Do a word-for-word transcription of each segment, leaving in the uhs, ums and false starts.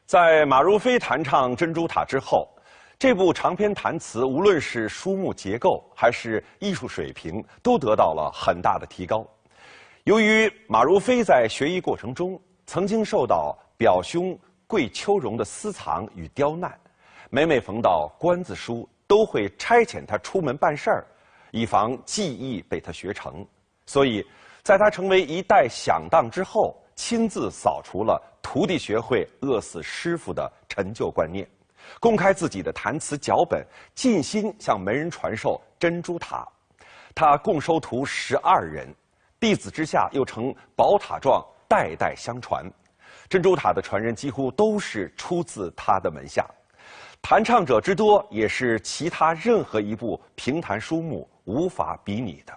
在马如飞弹唱《珍珠塔》之后，这部长篇弹词无论是书目结构还是艺术水平，都得到了很大的提高。由于马如飞在学艺过程中曾经受到表兄桂秋荣的私藏与刁难，每每逢到官字书，都会差遣他出门办事儿，以防技艺被他学成。所以，在他成为一代响档之后，亲自扫除了徒弟学会饿死师傅的陈旧观念，公开自己的弹词脚本，尽心向门人传授《珍珠塔》。他共收徒十二人，弟子之下又呈宝塔状代代相传。《珍珠塔》的传人几乎都是出自他的门下，弹唱者之多也是其他任何一部评弹书目无法比拟的。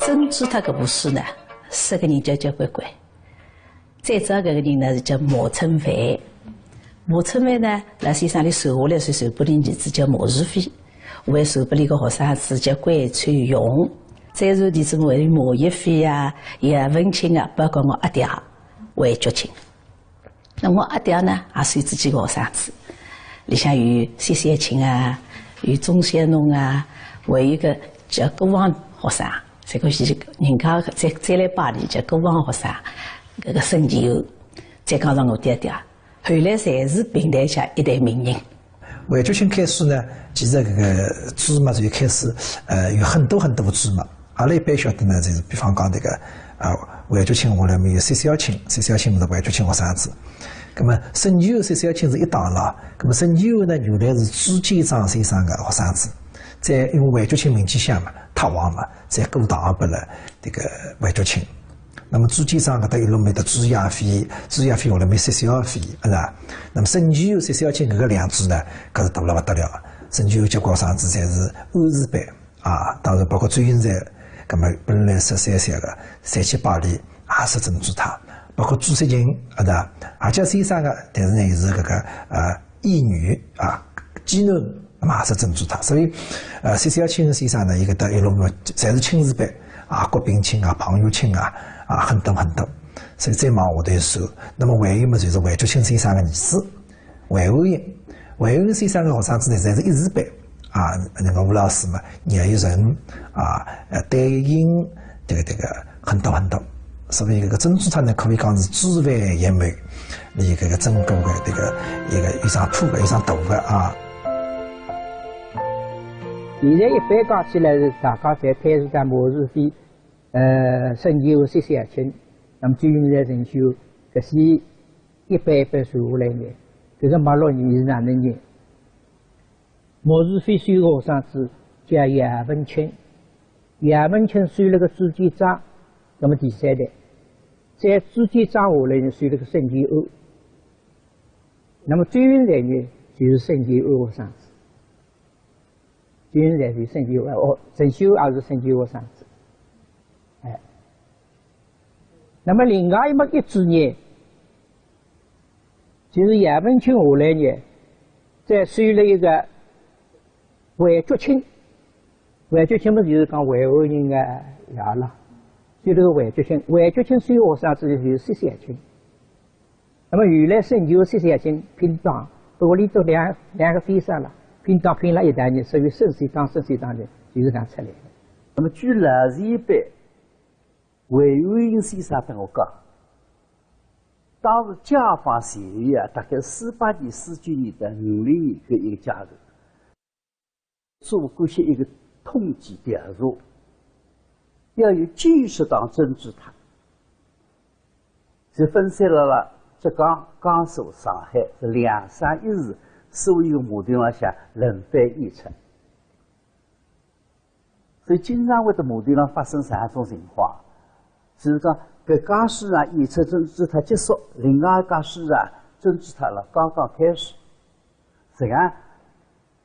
《珍珠塔》搿部书呢，说个人交交关关。最早搿个人呢是叫马春帆，马春帆呢，辣先生里传下来是传拨俚儿子叫马如飞，还传拨俚个学生子叫桂秋荣。再传弟子还有马一飞啊、叶文卿啊，包括我阿爹啊，魏觉卿。 那我阿爹呢，也是有自己个学生子，里向有薛小卿啊，有钟小农啊，还有一个叫葛旺学生，这个是人家再再来拜俚叫葛旺学生，搿个沈其厚，再加上我爹爹，后来侪是评弹界一代名人。 魏觉卿开始呢，其实搿个书嘛，最开始，呃，有很多很多个书嘛。阿拉一般晓得呢，就是比方讲迭个，啊，魏觉卿下来么有薛小卿，薛小卿是魏觉卿学生子。葛么沈其厚、薛小卿是一档了，葛么沈其厚呢，原来是朱笺章先生个学生子，再因为魏觉卿名气响嘛，塌房嘛，再过堂拨了迭个魏觉卿。 那么朱笺章搿搭一路么得朱亚飞，朱亚飞下来么薛小飞，是吧？那么沈其厚、薛小卿搿个两支呢，搿是大了勿得了。沈其厚结果学生子侪是安字辈啊，当然包括祝英台，葛么本来十三岁个，三七八里也是珍珠塔，包括朱雪琴，是吧？也叫先生个，但是呢，伊是搿个呃， 义女啊，寄人嘛是珍珠塔。所以，呃，薛小卿先生呢，伊搿搭一路嘛，侪是卿字辈啊，郭彬卿啊、庞玉卿啊，啊，很多很多。所以再往下头一算，那么还有嘛，就是魏觉卿先生个儿子魏安印。魏安印先生个学生子呢，侪是一字辈啊，那个吴老师嘛，倪玉成啊，呃，戴英，迭个迭个 很多很多。所以搿个珍珠塔呢，可以讲是枝繁叶茂，伊搿个整个个迭个一个一张铺个一张大个啊。现在一般讲起来是大家侪推崇个马如飞，呃，沈其厚、薛小卿，那么朱英台、沈其厚，搿些一辈一辈传下来呢，搿个脉络呢是哪能呢？ 马如飞收个学生子叫叶文卿，叶文卿收了个朱笺章，那么第三代，再朱笺章下来呢收了个沈其厚，那么祝英台呢就是沈其厚学生子，祝英台就是沈其厚，哦，沈其厚也是沈其厚学生子，哎，那么另外一么一支呢， 就是叶文卿下来呢，再收了一个魏觉卿，魏觉卿嘛就是讲魏安印个爷了，收了个魏觉卿，魏觉卿收学生子就是薛小卿。那么原来沈其厚、薛小卿拼档，屋里头两两个先生了，拼档拼了一道呢，所以沈薛档、沈薛档呢，就是搿样出来个。那么据老前辈魏安印先生搭我讲， 当时解放前后啊，大概四八年、四九年到五零年搿一个阶段，做过些一个统计调查，要有九十档珍珠塔，是分散了了浙江、江苏、上海，是两三一市所有个码头浪向轮番演出。 所以经常会得码头浪发生搿样一种情况，就是讲搿家书场演出珍珠塔结束，另外一家书场珍珠塔了刚刚开始，实际上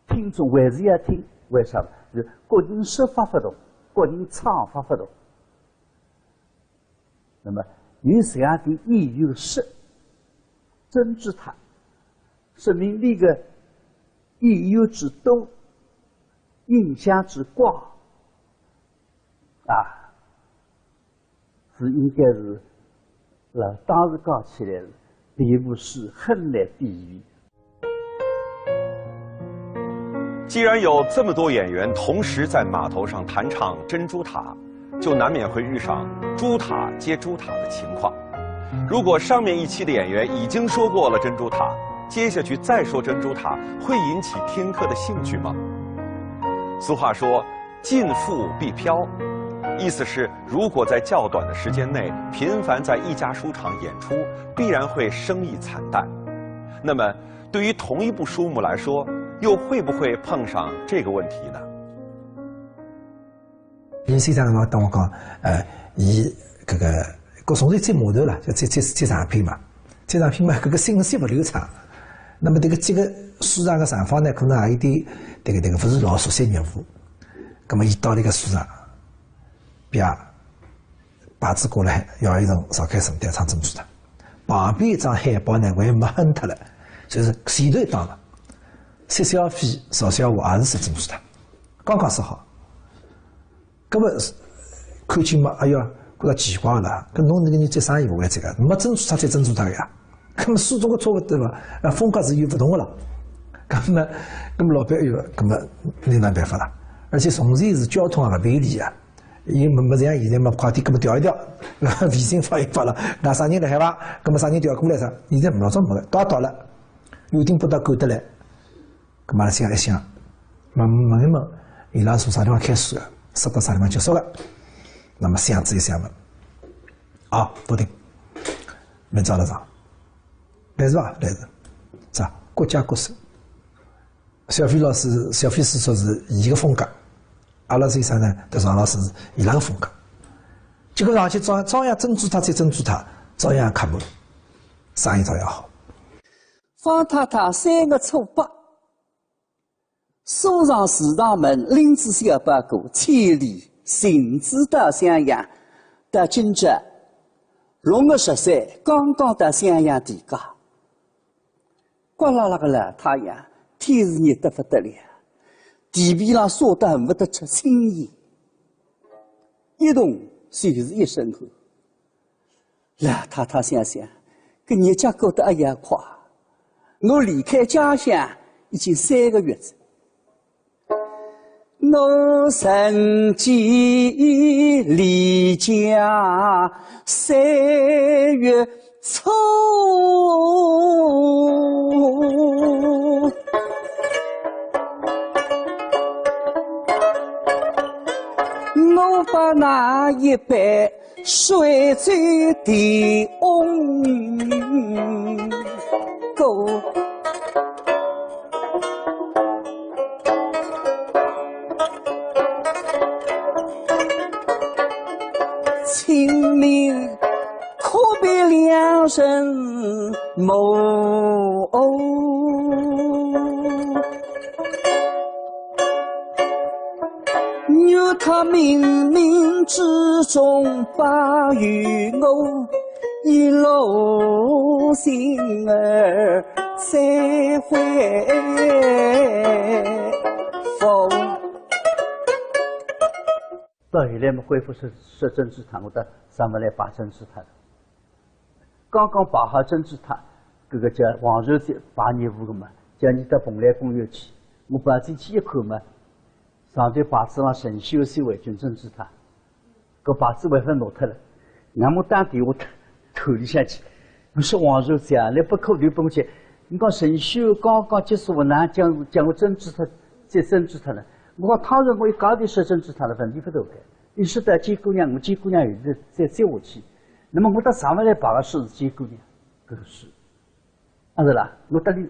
听众还是要听，为啥？就是各人说法勿同，各人唱法勿同。那么有实际上个演员说，珍珠塔，说明搿个演员之多， 影响之广啊，是应该是那当时讲起来了，这部书很难比喻。既然有这么多演员同时在码头上弹唱《珍珠塔》，就难免会遇上珠塔接珠塔的情况。如果上面一期的演员已经说过了《珍珠塔》，接下去再说《珍珠塔》，会引起听客的兴趣吗？俗话说，“尽富必飘”，意思是如果在较短的时间内频繁在一家书场演出，必然会生意惨淡。那么，对于同一部书目来说，又会不会碰上这个问题呢？林先生辰光搭我讲，呃，伊搿个，搿从前接码头了，就接接接唱片嘛，接唱片嘛，搿个信息勿流畅。那么这个这个书场个场方呢，可能还有点这个这个勿是老熟悉业务。那么伊到那个书场，啪，牌子过来，姚一成、赵开成弹唱《珍珠塔》，旁边一张海报呢，我也没哼脱了，就是前头一档了。薛小飞、赵小华也是说《珍珠塔》，刚刚说好。那么看见嘛，哎呀，觉着奇怪了，搿侬搿个人接生意勿会这个，没《珍珠塔》接《珍珠塔》呀。那么书中个错误对伐？啊，风格是有勿同个了。那么，那么老板，哎哟，那么没办法了。而且从前是交通也勿便利啊，伊没没像现在嘛，快点那么调一调，微信发一发了，那啥人来海伐？那么啥人调过来啥？现在没老早没了，到到了，有点不到够得来。那么想一想，问问一问，伊拉从啥地方开始个？说到啥地方结束个？那么想仔一想嘛，啊，勿对，明朝了上，来是伐？来是，啥？各家各色。小飞老师，小飞师叔是伊个风格，阿拉先生呢，德尚老师是伊拉个风格。结果上去照照样《珍珠塔》接《珍珠塔》，照样客满，生意照样好。方太太三月初八，书场祠堂门，拎仔小包裹，千里寻子到襄阳，到今朝六月十三，刚刚到襄阳地界。刮辣辣个老太阳，天是热得不得了，地皮浪晒得恨不得出青烟，一动就是一身汗。 老太太想想，搿日脚过得哎呀快，我离开家乡已经三个月哉。我曾经离家三月初， 我把那一杯水酒的翁过，请你可别两人 梦。愿他冥冥之中保佑我一路行儿再会逢。到现在么恢复说说珍珠塔，我到上面来摆珍珠塔了。 刚刚摆好珍珠塔，搿个叫王传节排业务个嘛，叫伊到蓬莱公园去。我跑进去一看嘛，上头牌子浪陈秀先为君珍珠塔，搿牌子还勿拿脱了。那么打电话头里向去，我说王传节啊，来拨口头拨我去。侬讲陈秀刚刚结束，哪能叫叫我珍珠塔，接珍珠塔呢？我讲倘若我一家头说珍珠塔了，问题勿大个。伊说到见姑娘，我见姑娘后头再再下去。 那么我到上面来摆个书是见姑娘，搿个书，阿是啦？我搭伊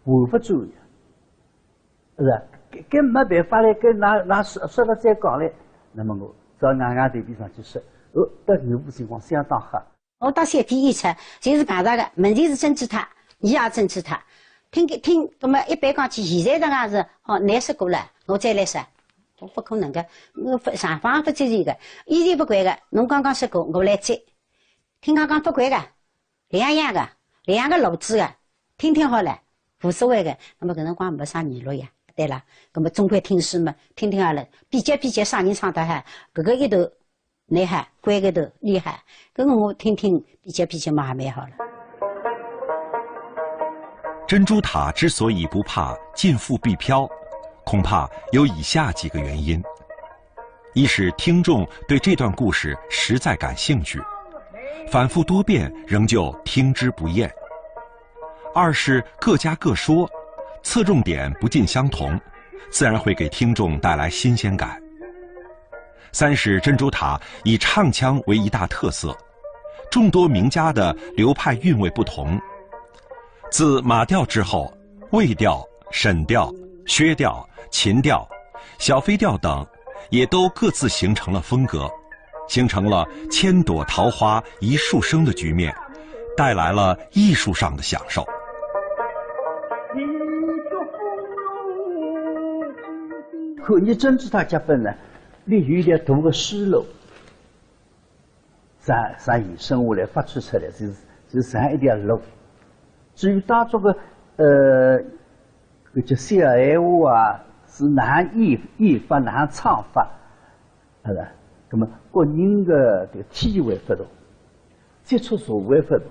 换勿转呀，是吧？搿搿没办法嘞，搿拿拿说说了再讲嘞，那么我只好硬硬头皮上去说，哦，到业务情况相当好。我到三天以前，侪是碰着个，门前是珍珠塔，伊也珍珠塔，听听，葛么一般讲起现在搿能介是，哦，难说过了，我再来说，我勿可能个，我勿上方勿接受个，以前勿管个，侬刚刚说过，我来接。 听讲讲勿管个，两样个，两个路子个，听听好了，无所谓个。那么搿辰光没啥娱乐呀，对啦。那么总归听书嘛，听听好了，比较比较啥人唱得好，搿个一头厉害，关个头厉害，搿个我听听，比较比较嘛，还蛮好了。珍珠塔之所以不怕尽付必飘，恐怕有以下几个原因：一是听众对这段故事实在感兴趣，反复多遍仍旧听之不厌；二是各家各说，侧重点不尽相同，自然会给听众带来新鲜感。三是珍珠塔以唱腔为一大特色，众多名家的流派韵味不同。自马调之后，魏调、沈调、薛调、琴调、小飞调等，也都各自形成了风格，形成了千朵桃花一树生的局面，带来了艺术上的享受。看见珍珠塔脚本呢，里有一条大个水路，啥啥延伸下来发展出来，就是就是这样一条路。至于当中个呃，搿叫小闲话啊，是哪能演演法，哪能唱法，是吧？那么个人个这个体会不同，接触社会不同，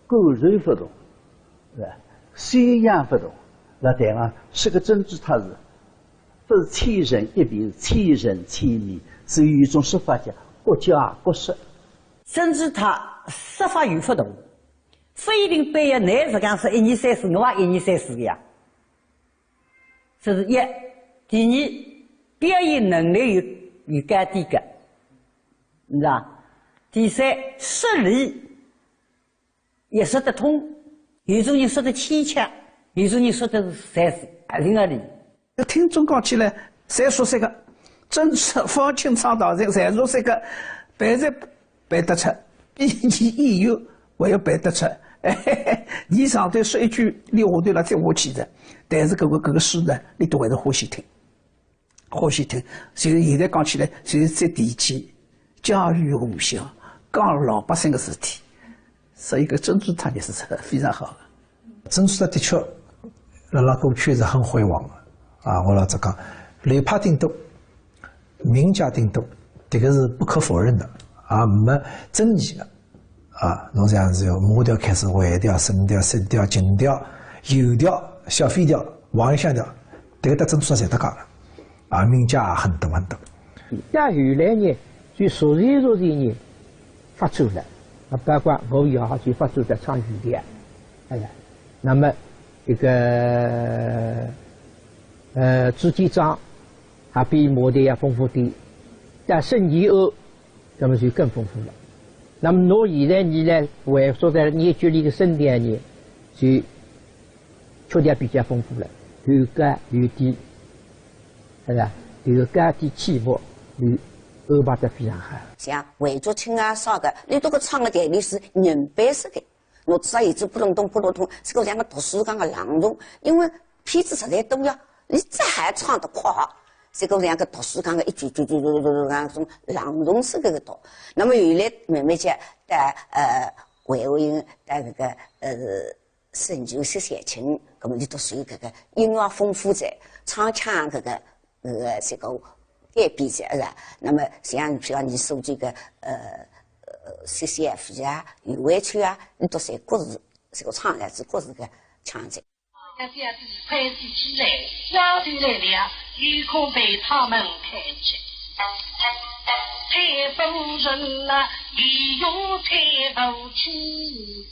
感受不同，是吧？修养不同，那台上说个珍珠塔是 不是千人一面，是千人千面，所以有一种说法叫各家各说。珍珠塔说法有不同，不一定非要侬实梗说一二三四，我也一二三四个呀。这是一。第二，表演能力有有高低个，你知道？第三，说理 也说得通，有种人说得牵强，有种人说得是才是合情合理。听众讲起来，侪熟悉个，真是方卿唱道情，侪熟悉个，背是背得出，比你演员还要背得出。你上头说一句，你下头了再下去的，但是搿个搿个书呢，你都还是欢喜听。 欢喜听，所以现在讲起来，所以接地气，家喻户晓，讲老百姓个事体，所以搿珍珠塔呢是非常好个。珍珠塔的确，辣辣过去是很辉煌个啊，我老实讲，流派顶多，名家顶多，迭个是不可否认个，啊，没争议个。 啊，侬像是由马调开始，回调、沈调、小调、琴调、游调、小飞调、黄韻香调，迭个搭珍珠塔侪搭界了，啊，名家也很多很多。到后来呢，就逐渐逐渐呢发展了，啊，包括我也好就发展得唱游调，哎呀，那么这个呃朱继章，还比马调要丰富点，但是你哦。 那么就更丰富了。那么侬现在你呢，回复在研究里个声调呢，就确实比较丰富了，有高有低，是吧？这个高低起伏，你安排得非常好。像魏竹清啊啥个，伊这个唱个调调是人版式个。 侬自家一直扑隆咚扑隆咚，是个像个读书讲个朗诵，因为片子实在多呀，伊只好唱得快，是个像个读书讲个一句句句句句讲种朗诵式个个读。那么后来慢慢叫到呃，魏武营到搿个呃，沈九十小琴，搿么伊读书搿个音乐丰富哉，唱腔搿个 呃，这个改编者是吧？那么像譬如讲你说这个呃，呃，谢谢夫人啊，余惠秋啊，伊都侪各自这个唱来自各自个腔调。要表弟快点起来，丫头来了，有空陪他们看去。太夫人啊，你用太夫妻，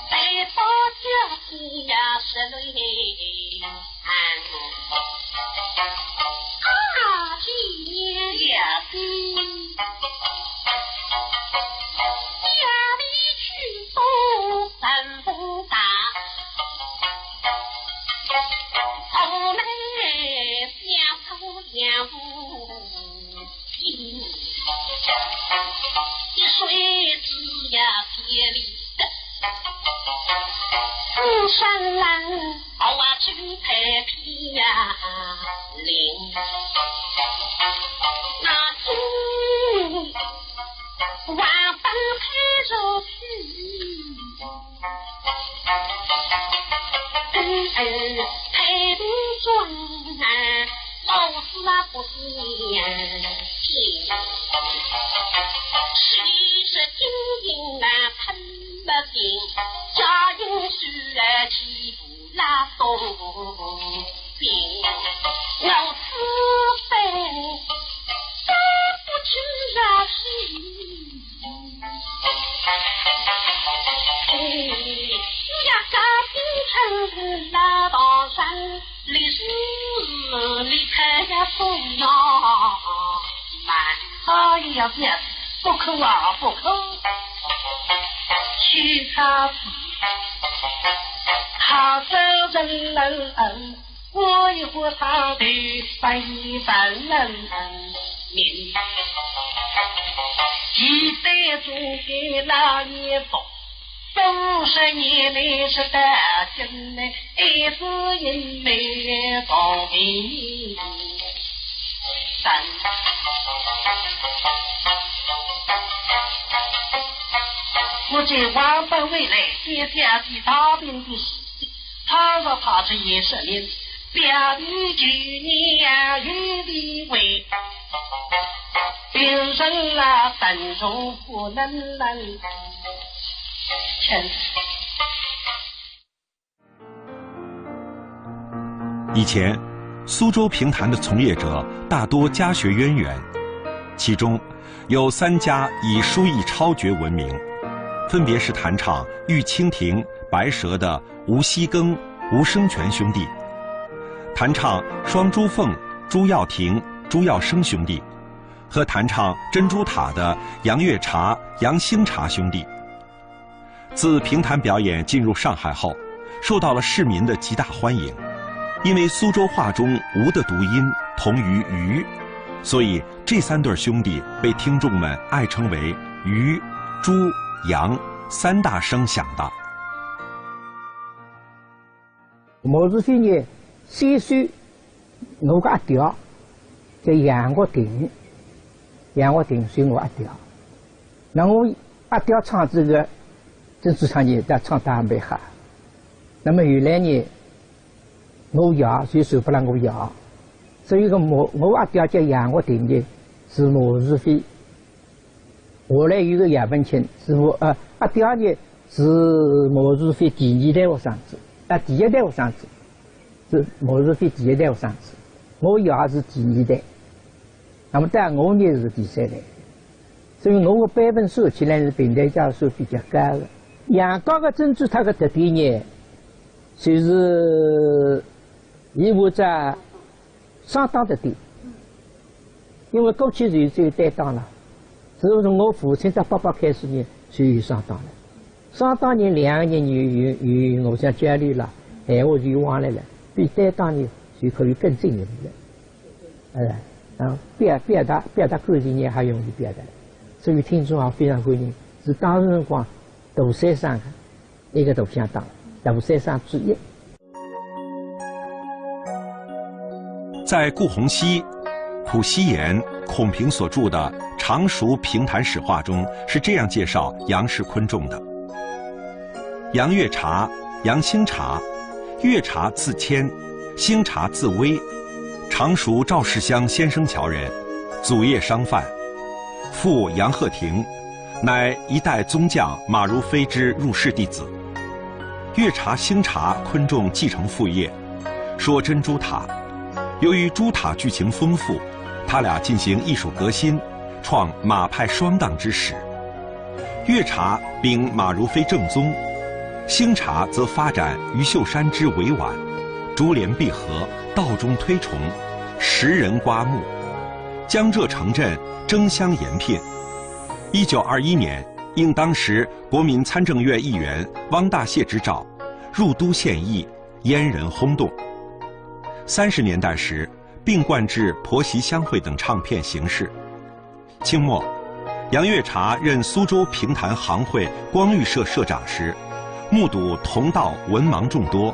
再把家事呀说来。来去不拉东边，我此番走不出那西。呀，高平城那道上，你是你看呀，不要慢。哎呀，不要，不哭啊，不哭。去他 好走人人，我一个大头白衣万人面。一代做给那年佛，数十年来是大金呢，一直也没同名。 我在王本回来，见见是他病的事，他说他是也是命，表弟去年有地位，病人啊，等着不能忍。 以前，苏州评弹的从业者大多家学渊源，其中有三家以书艺超绝闻名，分别是弹唱《玉蜻蜓》《白蛇》的吴锡庚、吴声权兄弟，弹唱《双珠凤》朱耀庭、朱耀声兄弟，和弹唱《珍珠塔》的杨月茶、杨兴茶兄弟。 自评弹表演进入上海后，受到了市民的极大欢迎。因为苏州话中吴的读音同于鱼，所以这三对兄弟被听众们爱称为鱼、朱、杨三大声响档。毛如飞呢，先生 我个阿爹叫杨国庭，杨国庭是我阿爹。那我阿爹唱这个珍珠塔呢，他唱得也蛮好。那么后来呢，我爷就传拨了我爷，所以个毛我阿爹叫杨国庭呢，是毛如飞。后来有个杨文清，是我呃阿爹呢是毛如飞第二代学生子，啊第一代学生子。 是毛如飞第一代学生子，我爷是第二代，那么到我呢是第三代，所以我个辈分算起来是评弹界算比较高的。杨家的珍珠塔个特点呢，就是伊会得双档特点。 因为过去是有只有单档了，自从我父亲搭爸爸开始呢，就有双档了。双档呢，两个人有有有互相交流了，闲话就有往来了，比单档呢就可以更进一步了。哎，然后表表达表达感情呢还容易表达，所以听众也非常欢迎，是当时辰光大三生 一个大相当，大部三生之一。在顾鸿熙、蒲希言、孔平所著的《常熟评弹史话》中是这样介绍杨氏昆仲的：杨月茶、杨兴茶，月茶字谦，兴茶字微，常熟赵氏乡仙生桥人，祖业商贩，父杨鹤亭， 乃一代宗匠马如飞之入室弟子。月茶、兴茶昆仲继承父业，说珍珠塔。由于珠塔剧情丰富，他俩进行艺术革新，创马派双档之始。月茶秉马如飞正宗，兴茶则发展余秀山之委婉，珠联璧合，道中推崇，时人刮目，江浙城镇争相延聘。 一九二一年，应当时国民参政院议员汪大燮之召，入都献艺，燕人轰动。三十年代时，并灌制《婆媳相会》等唱片形式。清末，杨月茶任苏州评弹行会光裕社社长时，目睹同道文盲众多，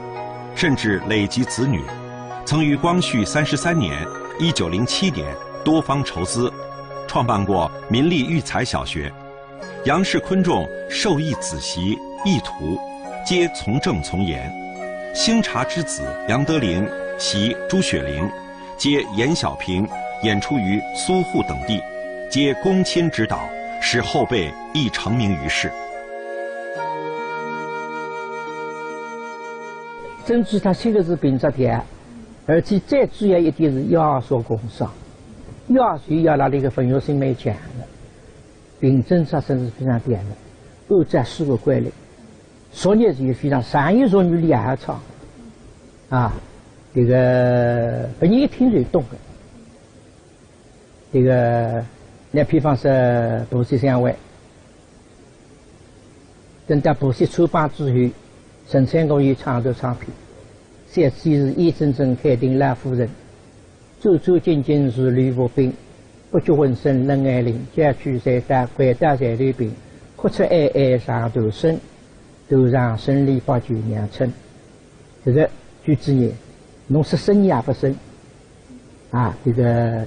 甚至累及子女，曾于光绪三十三年 一九零七年多方筹资，创办过民立育才小学。杨氏昆仲授艺子习、艺徒，皆从政从严。兴茶之子杨德林、习朱雪玲，皆严小平演出于苏沪等地，皆躬亲指导，使后辈亦成名于世。珍珠塔修的是平仄调，而且最主要一点是雅俗共赏。雅俗雅拉那个文学性蛮强的，平仄仄声是非常调的，按照书的规律，俗语是非常，常言俗语里也好唱啊，这个别人一听就懂的。这个，你比方说《婆媳相会》， 等到《婆媳》出版之后，陈三国有创作唱片，小姐是《燕真真》《开定老夫人》，《周周金金是吕布兵》，《不觉浑身冷汗淋》，《家去谁带》《回到谁刘兵》，《哭出哀哀上头生》，《头上生》《篱笆酒娘春》。这个句子呢，侬说生也不生， 啊，这个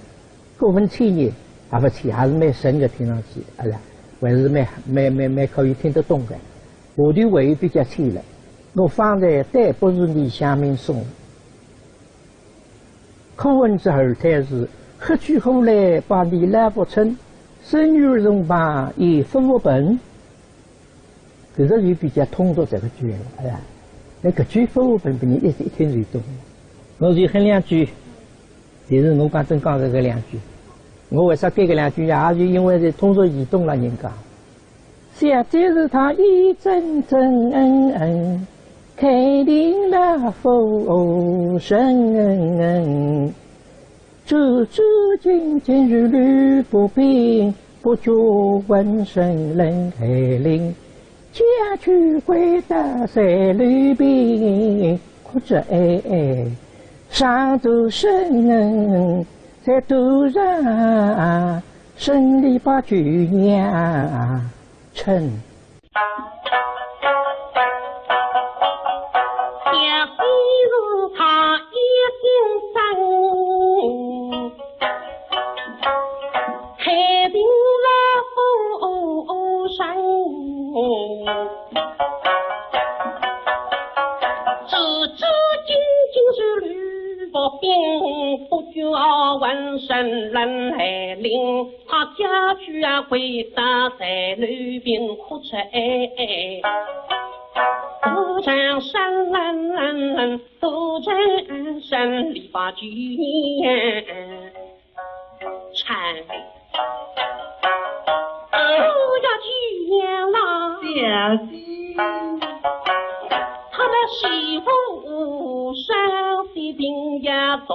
古文千言也勿浅，还是蛮深的，听上去，哎呀，还是蛮蛮蛮蛮可以听得懂的。下头还有比较浅了，我方才对不住你乡民送，可问这二太师，何去何来把你老父称，生女儿从旁也不问。 搿个就比较通俗这个句了，哎呀，那搿句勿文本，别人一一听就懂。我就哼两句，就是我刚正讲搿个两句。我为啥改搿两句呢？也就因为是通俗易懂了人家。小姐是她一阵阵，开定老夫人。 周周金金是吕布兵，不觉浑身冷汗淋。家去回到谁刘兵，哭出哀哀上头生。在头上生篱笆酒娘春。 小姐是她一心生，开定老夫人。周周金金是吕布兵，不觉浑身冷汗淋。 她家去啊，回到谁刘兵，哭出哀哀，头上生。头上生篱笆酒娘春。哎呀，酒娘啦，小姐。她的媳妇生喜病也重，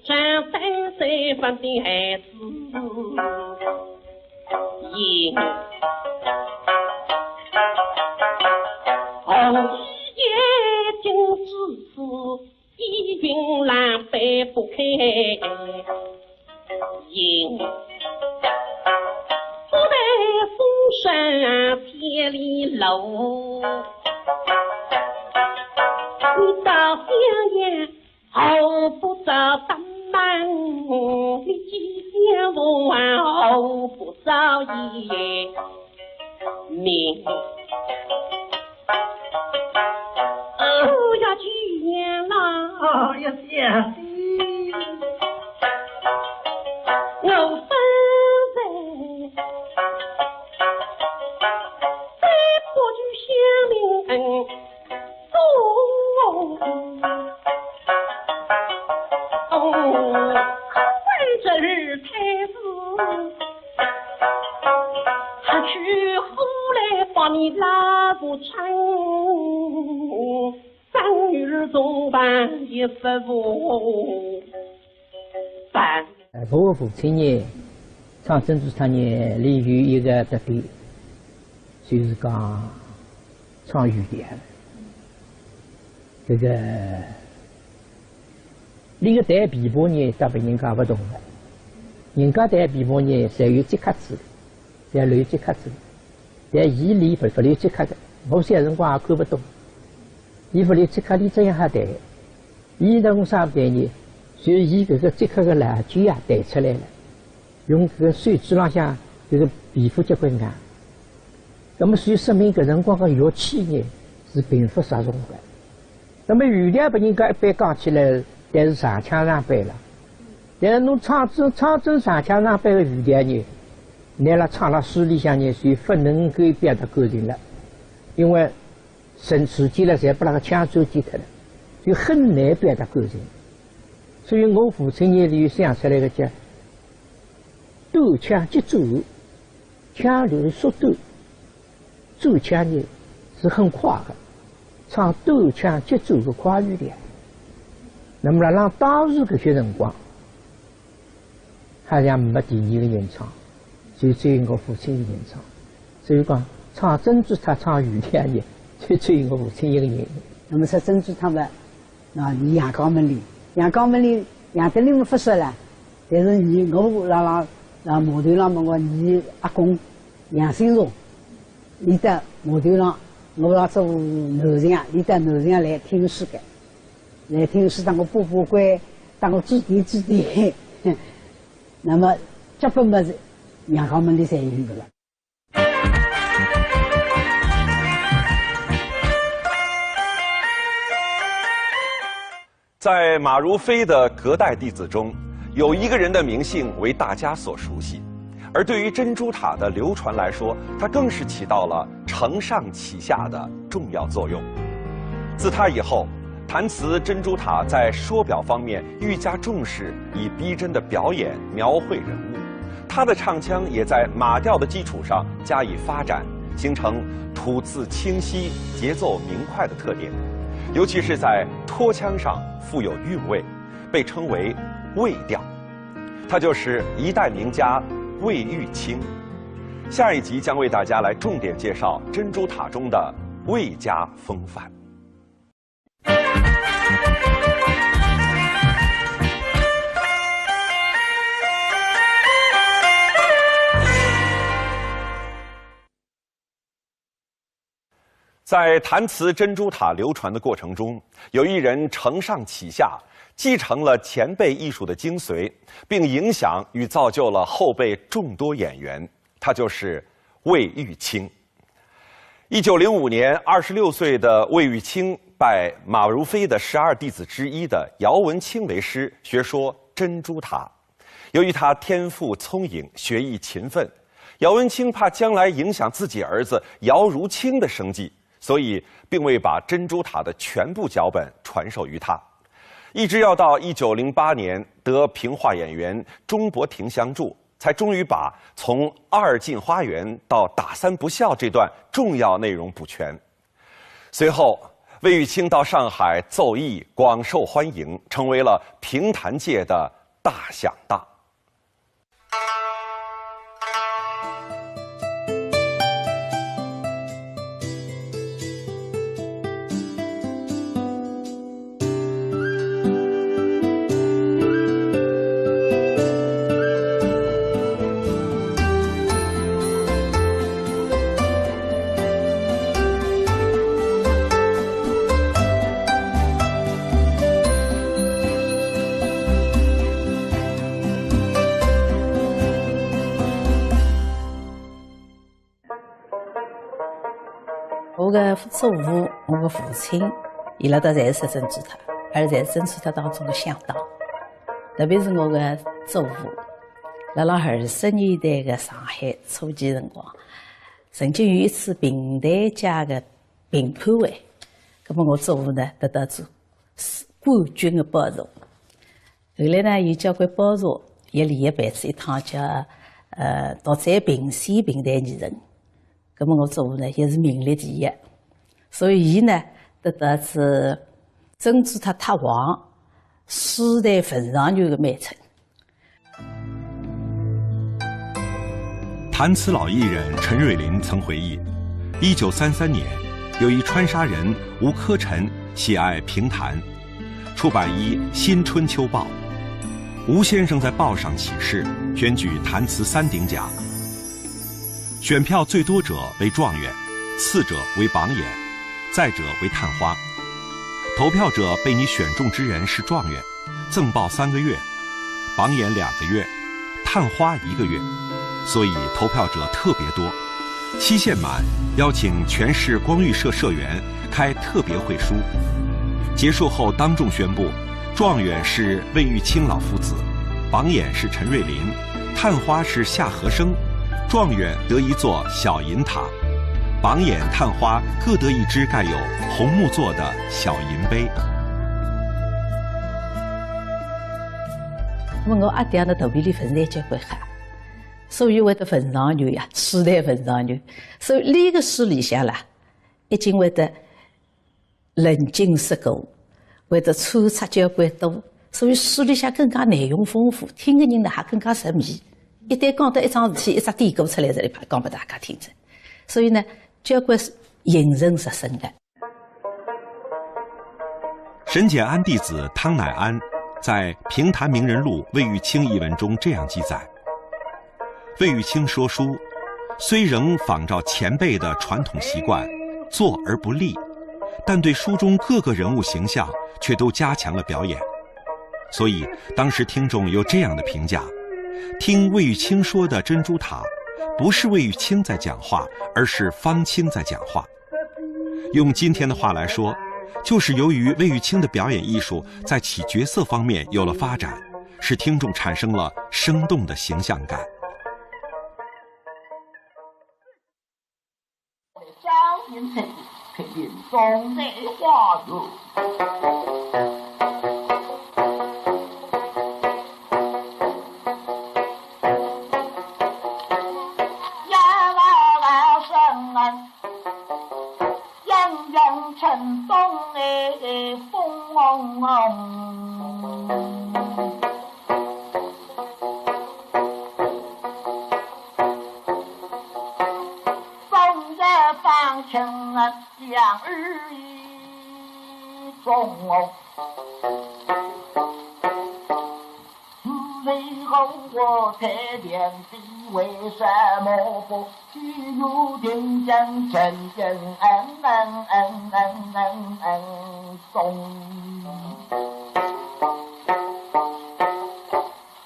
长三岁发的孩子，红眼睛之子，依云浪背不开。不待风声千里路，你到襄阳 候不着大门，你既见我啊，候不着爷命。哦呀，舅娘啦，哦呀，小姐，我方才再不去相命恩。 哦，哦，这二太子，他去后来把你拉不成，生女儿从旁也不办。 呃，我父亲呢，唱珍珠塔呢，俚有一个特点，就是讲唱语调。这个，俚个弹琵琶呢，搭别人家勿同的。人家弹琵琶呢，侪有节拍子，侪留节拍子。但俚，俚勿，勿留节拍的。我小辰光也看勿懂，俚勿留节拍，俚怎样好弹？ 俚搭我啥弹呢？就以搿个节拍个老腔啊弹出来了，用搿个手指浪向搿个皮肤结棍硬。那么所以说明搿辰光个乐器呢是并勿适用个。那么语调拨人家一般讲起来，侪是上腔上板了。但是侬唱仔，唱仔上腔上板个语调呢，拿辣唱辣书里向呢，就勿能够表达感情了，因为 声出去了，侪拨那个腔出去脱了。就很难表达感情。所以我父亲眼里有想出来个叫短腔急转，腔调是缩短，转腔呢是很快个，唱短腔急转个快语调。那么辣辣当时搿些辰光， 好像没第二个人唱，就只有我父亲一个人唱。所以讲，唱珍珠塔唱余天乐，就只有我父亲一个人。那么说珍珠塔嘛，那你杨家门里，杨家门里，杨德林嘛勿说了，但是你我辣辣辣码头浪么，我你阿公杨新荣，伊到码头浪，我辣做南翔，伊到南翔来听书个。 来听书，搭我把把关，搭我指点指点。那么脚本么是杨家门里侪有个了。在马如飞的隔代弟子中，有一个人的名姓为大家所熟悉，而对于珍珠塔的流传来说，他更是起到了承上启下的重要作用。自他以后，弹词《珍珠塔》在说表方面愈加重视以逼真的表演描绘人物，他的唱腔也在马调的基础上加以发展，形成吐字清晰、节奏明快的特点，尤其是在拖腔上富有韵味，被称为魏调。他就是一代名家魏玉卿。下一集将为大家来重点介绍《珍珠塔》中的魏家风范。 在弹词《珍珠塔》流传的过程中，有一人承上启下，继承了前辈艺术的精髓，并影响与造就了后辈众多演员，他就是魏玉卿。一九零五年，二十六岁的魏玉卿拜马如飞的十二弟子之一的姚文卿为师，学说《珍珠塔》。由于他天赋聪颖，学艺勤奋，姚文卿怕将来影响自己儿子姚如卿的生计，所以并未把《珍珠塔》的全部脚本传授于他。一直要到一九零八年得评话演员钟伯庭相助，才终于把从二进花园到打三不孝这段重要内容补全。随后，魏玉卿到上海奏艺，广受欢迎，成为了评弹界的大响档。 我个祖父，我个父亲，伊拉搭侪是珍珠塔，而且侪是珍珠塔当中个响档。特别是我个祖父，辣辣二十年代个上海初期辰光，曾经有一次评弹界个评判会，葛末我祖父呢得到仔冠军个宝座。后来呢，有交关宝座也连夜办仔一趟叫呃独占评选评弹艺人。 葛末我祖父呢，也是名列第一，所以伊呢，得到仔珍珠塔塔王、诗坛文状元个美称。弹词老艺人陈瑞林曾回忆，一九三三年，有一川沙人吴科臣喜爱评弹，出版一《新春秋报》。吴先生在报上起誓，选举弹词三鼎甲。 选票最多者为状元，次者为榜眼，再者为探花。投票者被你选中之人是状元，赠报三个月，榜眼两个月，探花一个月，所以投票者特别多。期限满，邀请全市光裕社社员开特别会书。结束后当众宣布，状元是魏玉卿老夫子，榜眼是陈瑞林，探花是夏荷生，状元得一座小银塔，榜眼探花各得一只盖有红木座的小银杯。那么我阿爹呢，肚皮里勿是交关好，所以会得文状元呀，世代文状元。所以俚个书里向啦，一径会得论今说古，会得穿插交关多，所以书里向更加内容丰富，听个人呢还更加入迷。一旦讲到一桩事体，一只典故出来，这里啪讲拨大家听着。所以呢，交关是引人入胜的。 沈俭安弟子汤乃安在《评弹名人录·魏玉卿》一文中这样记载：魏玉卿说书，虽仍仿照前辈的传统习惯，坐而不立，但对书中各个人物形象却都加强了表演。所以当时听众有这样的评价：听魏玉卿说的《珍珠塔》，不是魏玉卿在讲话，而是方卿在讲话。 用今天的话来说，就是由于魏玉卿的表演艺术在起角色方面有了发展，使听众产生了生动的形象感。少年才俊，肯定总在花园。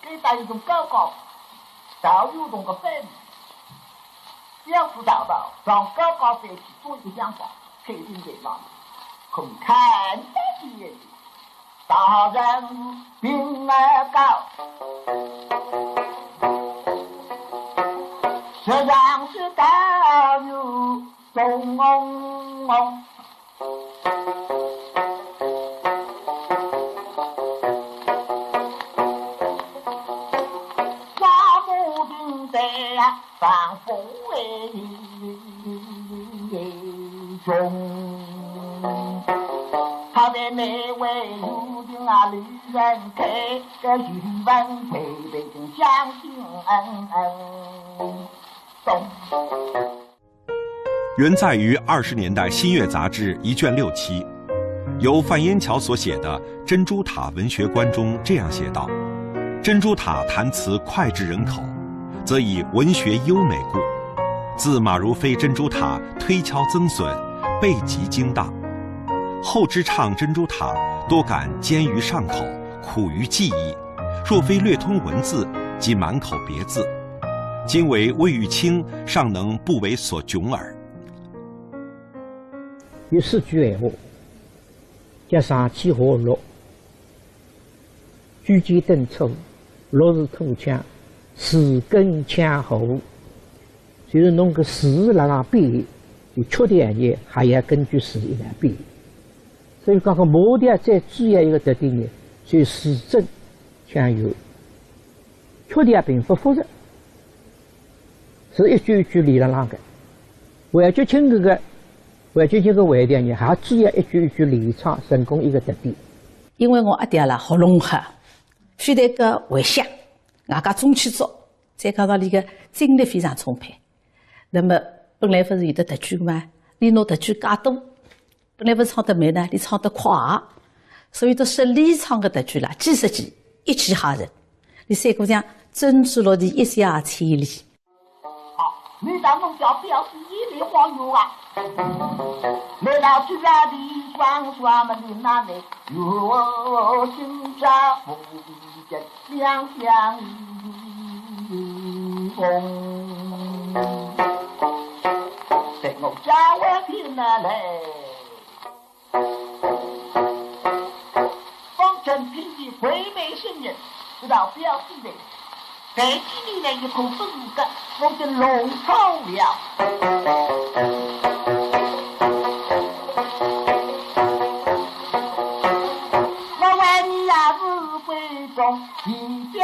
搿搭有种高高，道有种个分，要知道道，上高高山去做一个香港，开进来了，可看得见。 大人物并而高，实上是高有中翁翁。花木亭台啊， 放风为穷。他的那位有情啊，旅人客，个语文配备真相信，嗯嗯，懂。 原载于二十年代新月杂志一卷六期，由范烟桥所写的《珍珠塔文学观》中这样写道：珍珠塔弹词脍炙人口，则以文学优美故。自马如飞《珍珠塔》推敲增损，倍极精当。后之唱《珍珠塔》，多感尖于上口，苦于记忆，若非略通文字，即满口别字。今为魏玉卿，尚能不为所窘耳。 有四句闲话，叫上气下落，举荐顿挫，落是土腔，词根腔喉，就是侬个词辣辣变，有缺点也还要根据词一来变。所以讲个模调最主要一个特点呢，就是词正腔圆。 缺点并不复杂，是一句一句连辣浪个。完结清搿个，完结清搿个回调呢，还主要一句一句连唱，成功一个特点。因为我阿爹啦喉咙好，非但个会响，外加中气足，再加上伊个精力非常充沛。那么本来勿是有得特句个嘛，伊拿特句加多， 本来勿是唱得慢呢，伊唱得快，所以到说伊唱个特句啦，几十句，一气吓人。伊三姑娘珍珠落地一下千里。好，你当弄叫表弟一来黄油啊，来到这里装什么的那里，有今朝不一见。 两相逢。待我叫我听了来，方卿听见回眉生眼，知道表弟来，抬起面来一口粉个，我的龙头了。我为你呀是闺中 一家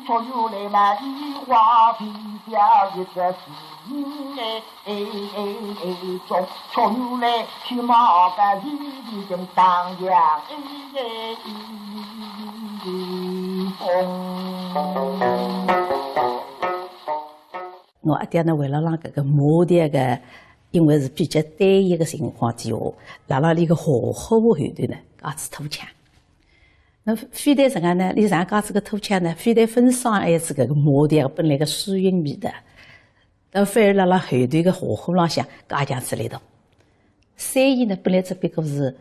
却又来嘛，梨花飞掉一只水人哎，哎哎哎，中，却又来去嘛个一粒正当阳，哎哎哎，风。我阿爹呢，为了让搿个马蹄个，因为是比较单一个情况之下，辣辣伊个下颌后头呢，加仔土墙。 那非但实梗呢，伊实梗加仔个土墙呢，非但勿伤害仔搿个马蹄个本来个舒适味道，倒反而辣辣后头个下颌浪向加强仔力道。三弦呢，本来只不过是，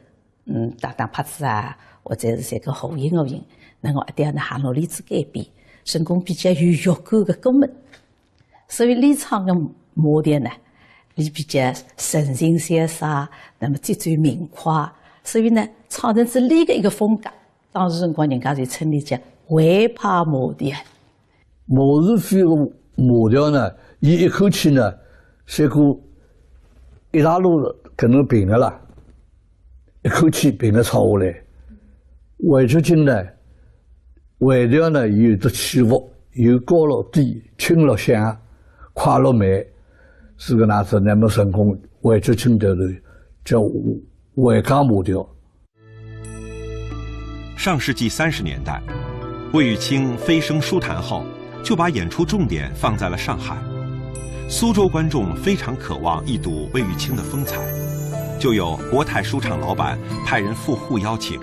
嗯，打打拍子啊，或者是搿个和音和音，那我阿爹呢还努力仔改变，成功比较有乐感个过门。 所以伊唱个马蹄呢，伊比较神情潇洒，那么节奏明快，所以呢，唱成仔伊个一个风格。当时辰光人家就称伊叫徽派马蹄。毛氏飞个马调呢，伊一口气呢，像个一大路搿能平个啦，一口气平个唱下来。魏觉清呢， 回调呢，有得起伏，有高落低，轻落响，快落慢，是个哪子，那么成功，魏觉清调头叫徽派马调。上世纪三十年代，魏玉卿飞升书坛后，就把演出重点放在了上海。苏州观众非常渴望一睹魏玉卿的风采，就有国泰书场老板派人赴沪邀请。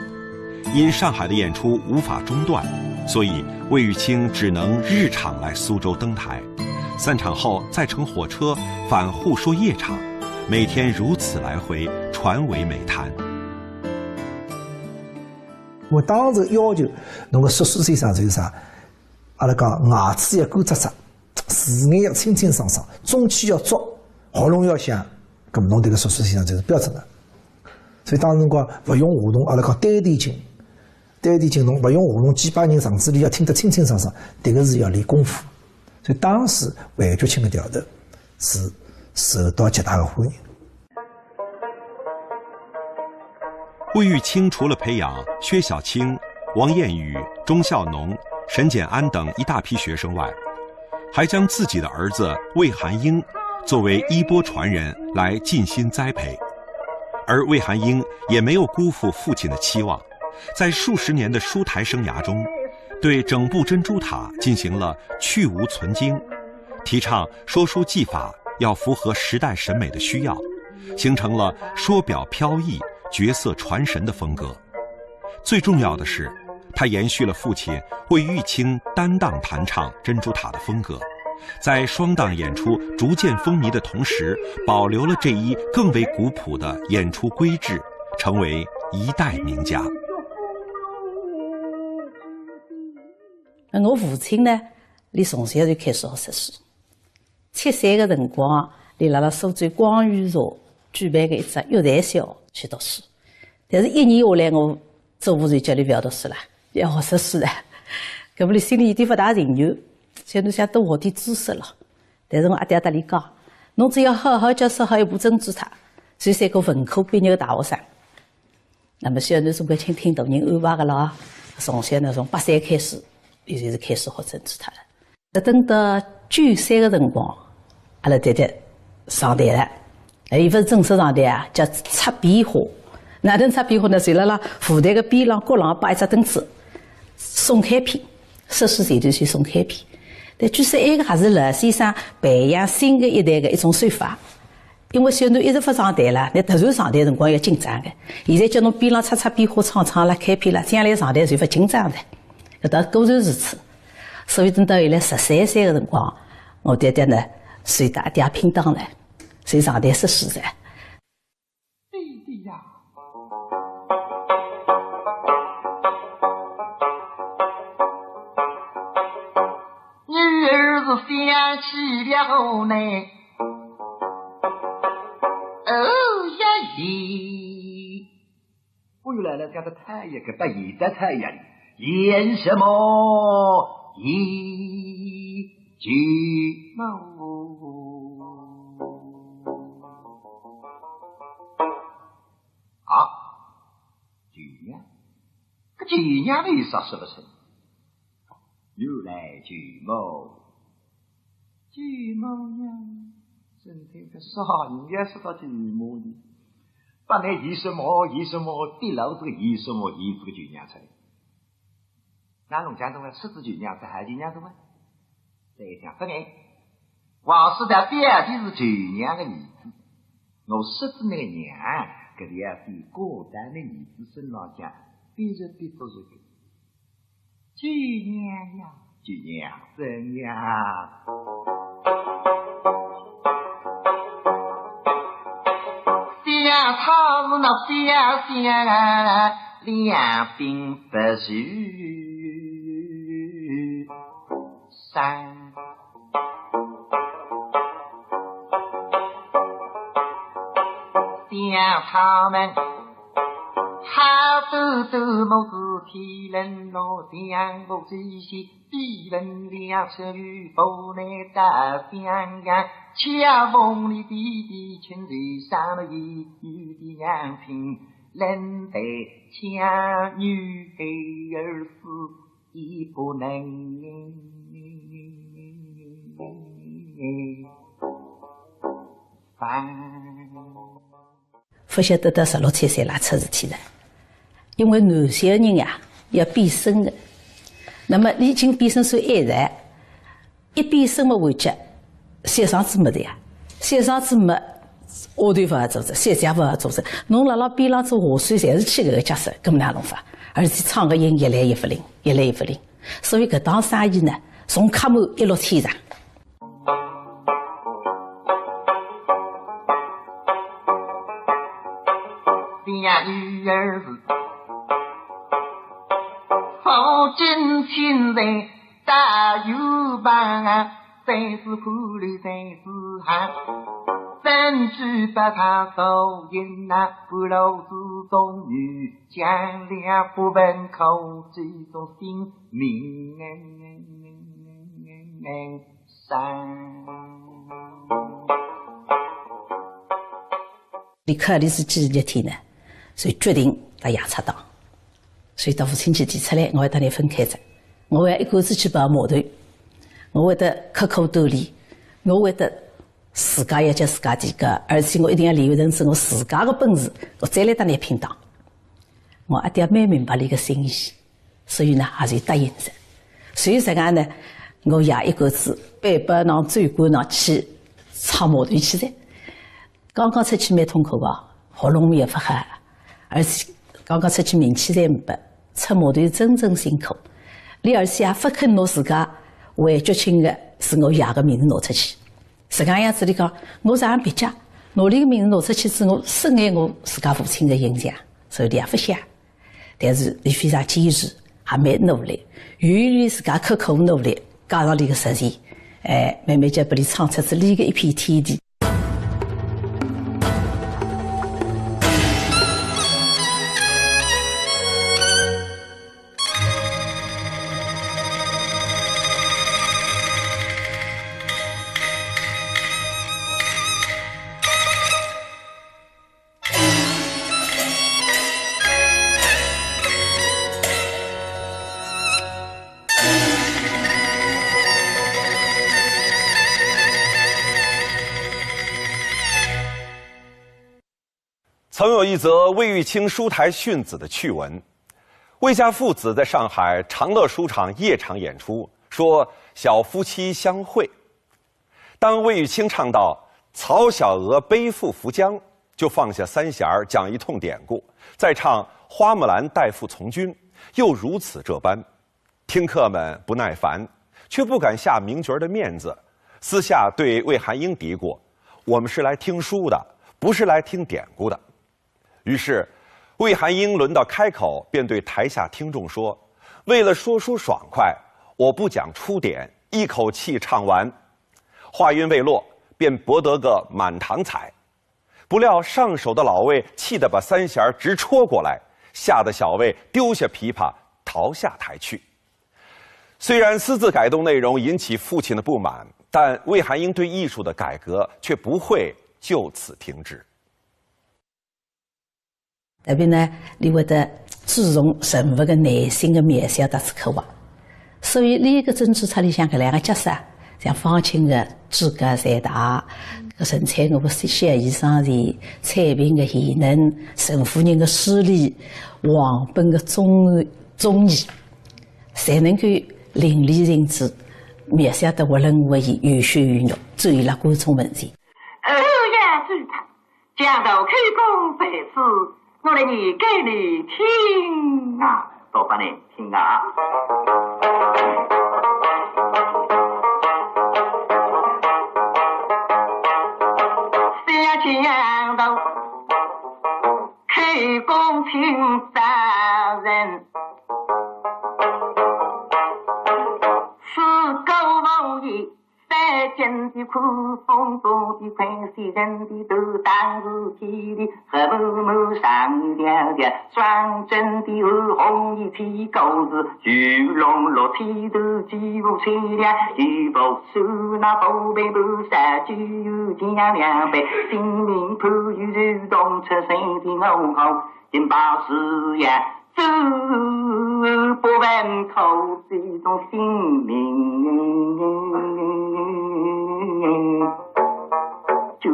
因上海的演出无法中断，所以魏玉卿只能日场来苏州登台，散场后再乘火车返沪说夜场，每天如此来回，传为美谈。我当时要求，侬个说书先生就是啥，阿拉讲牙齿要干扎扎，字眼要清清爽爽，中气要足，喉咙要响，搿么侬迭个说书先生就是标准的。所以当时辰光勿用话筒，阿拉讲丹田琴。 对伊讲侬勿用喉咙，几百人场子里要听得清清爽爽，迭个是要练功夫。所以当时魏觉清个调头是受到极大的欢迎。魏玉卿除了培养薛晓卿、王晏宇、钟孝农、沈俭安等一大批学生外，还将自己的儿子魏寒英作为衣钵传人来尽心栽培，而魏寒英也没有辜负父亲的期望。 在数十年的书台生涯中，对整部《珍珠塔》进行了去无存菁，提倡说书技法要符合时代审美的需要，形成了说表飘逸、角色传神的风格。最重要的是，他延续了父亲魏玉卿担当弹唱《珍珠塔》的风格，在双档演出逐渐风靡的同时，保留了这一更为古朴的演出规制， 成为一代名家。我父亲呢，伊从小就开始学说书。七岁个辰光，伊辣辣苏州广元社举办个一只育才校去读书。但是一年下来，我祖父就叫伊勿要读书了，要学说书了。搿么伊心里有点勿大情愿，想侬想多学点知识咯。但是我阿爹搭伊讲，侬只要好好叫说好一部《珍珠塔》，就算个文科毕业个大学生。 那么小囡总归听听大人安排个咯，从小呢，从八岁开始，伊就是开始学《珍珠塔》了。等到九岁个辰光，阿拉爹爹上台了，哎，伊勿是正式上台啊，叫擦边花。哪能擦边花呢？就辣辣舞台个边浪角浪摆一只凳子，送开篇，说书前头去送开篇。但据说埃个还是老先生培养新个一代个一种手法。 因为小囡一直勿上台了，侬突然上台辰光要紧张个。现在叫侬边浪擦擦边花唱唱了，开篇了，将来上台就勿紧张了。搿倒果然如此。所以等到伊拉十三岁个辰光，我爹爹呢，随搭阿爹拼档了，就上台说书了。对的呀。女儿是想起了后呢， 哦呀咦！我又来了，叫他太爷，给他爷的太爷，演什么？咦，舅母。啊，舅娘，这舅娘为啥说不成？又来舅母。舅母呀，真正个啥人要说到舅母呢？本来有什么有什么，逼牢这个有什么有这个舅娘出来。那侬讲懂了，说仔舅娘，这还舅娘懂啊？再讲不对，话说到表弟是舅娘的儿子，我说仔那个娘，搿个要比过到那儿子身浪讲，逼是逼不住的。 舅娘呀，舅娘，怎样？想他是那想想啊，两鬓不须散。 想他们好端端么是天伦乐，想我这些比人两尺有不能打想呀，恰逢你弟弟亲手杀了一女的娘亲，冷得像女孩儿死。 已不能忘。勿晓得到十六七岁哪出事体了，因为男小人呀，要变声的。那么俚已经变声算晚哉，一变声么完结，小嗓子没得呀，小嗓子没，下头勿好做哉，小节勿好做哉，侬辣辣边浪做下手，侪是起搿个角色，搿么哪弄法？而且唱个音越来越勿灵，越来越勿灵。 所以搿档生意呢，从客满一落千丈。想女儿是，父亲亲在大有旁啊， 真是苦里真是寒，真知不他受尽那苦劳之中，女将了不问苦，最终性命伤。俚考虑仔几日天呢，就决定搭爷拆档。 所以到父亲节提出来，我要搭倷分开哉，我要一个人去跑码头，我会得刻苦锻炼，我会得自家要叫自家提高，而且我一定要练成仔我自家个本事，我再来搭倷拼档。我阿爹蛮明白俚个心意，所以呢，也就答应哉。所以实梗呢，我爷一个子背包囊、酒罐囊去拆码头去哉。 刚刚出去蛮痛苦个，喉咙也勿好，而且刚刚出去名气侪没，出码头真正辛苦。俚而且也勿肯拿自家为国庆个是我爷个名字拿出去。实梗样子俚讲，我实梗蹩脚，拿俚个名字拿出去是我损害我自家父亲个形象，所以俚也勿响。但是俚非常坚持，也蛮努力，由于自家刻苦努力，加上俚个实力，哎，慢慢叫拨俚闯出仔俚个一片天地。 曾有一则魏玉卿书台训子的趣闻。魏家父子在上海长乐书场夜场演出，说小夫妻相会。当魏玉卿唱到“曹小娥背负浮江”，就放下三弦儿讲一通典故，再唱“花木兰代父从军”，又如此这般。 听客们不耐烦，却不敢下名角儿的面子，私下对魏寒英嘀咕：“我们是来听书的，不是来听典故的。”于是，魏寒英轮到开口，便对台下听众说：“为了说书爽快，我不讲出典，一口气唱完。”话音未落，便博得个满堂彩。 不料上首的老魏气得把三弦儿直戳过来，吓得小魏丢下琵琶逃下台去。虽然私自改动内容引起父亲的不满，但魏寒英对艺术的改革却不会就此停止。特别呢，俚会得注重人物的内心的描写搭仔刻画，所以俚个珍珠塔里向搿两个角色，像方卿个志高才大，搿陈翠娥个小姨丈前，采萍个贤能，陈夫人个势利，王本个忠，忠义，侪能够淋漓尽致，描写得活灵活现，有血有肉，展现辣观众面前。哎呀，朱太， 讲到口供在此，我来念给你听啊。多发你听啊。小强盗，口供请大人，是个无疑。 三更的苦风中的困，西人的头当是天地，黑蒙蒙上一条条，双针的暗红一起勾子，鱼龙落起头几乎吹了，一副手拿宝贝不杀，只有将两杯，性命怕与如同出水的怒火，紧把字呀， 这不问口之中性命。就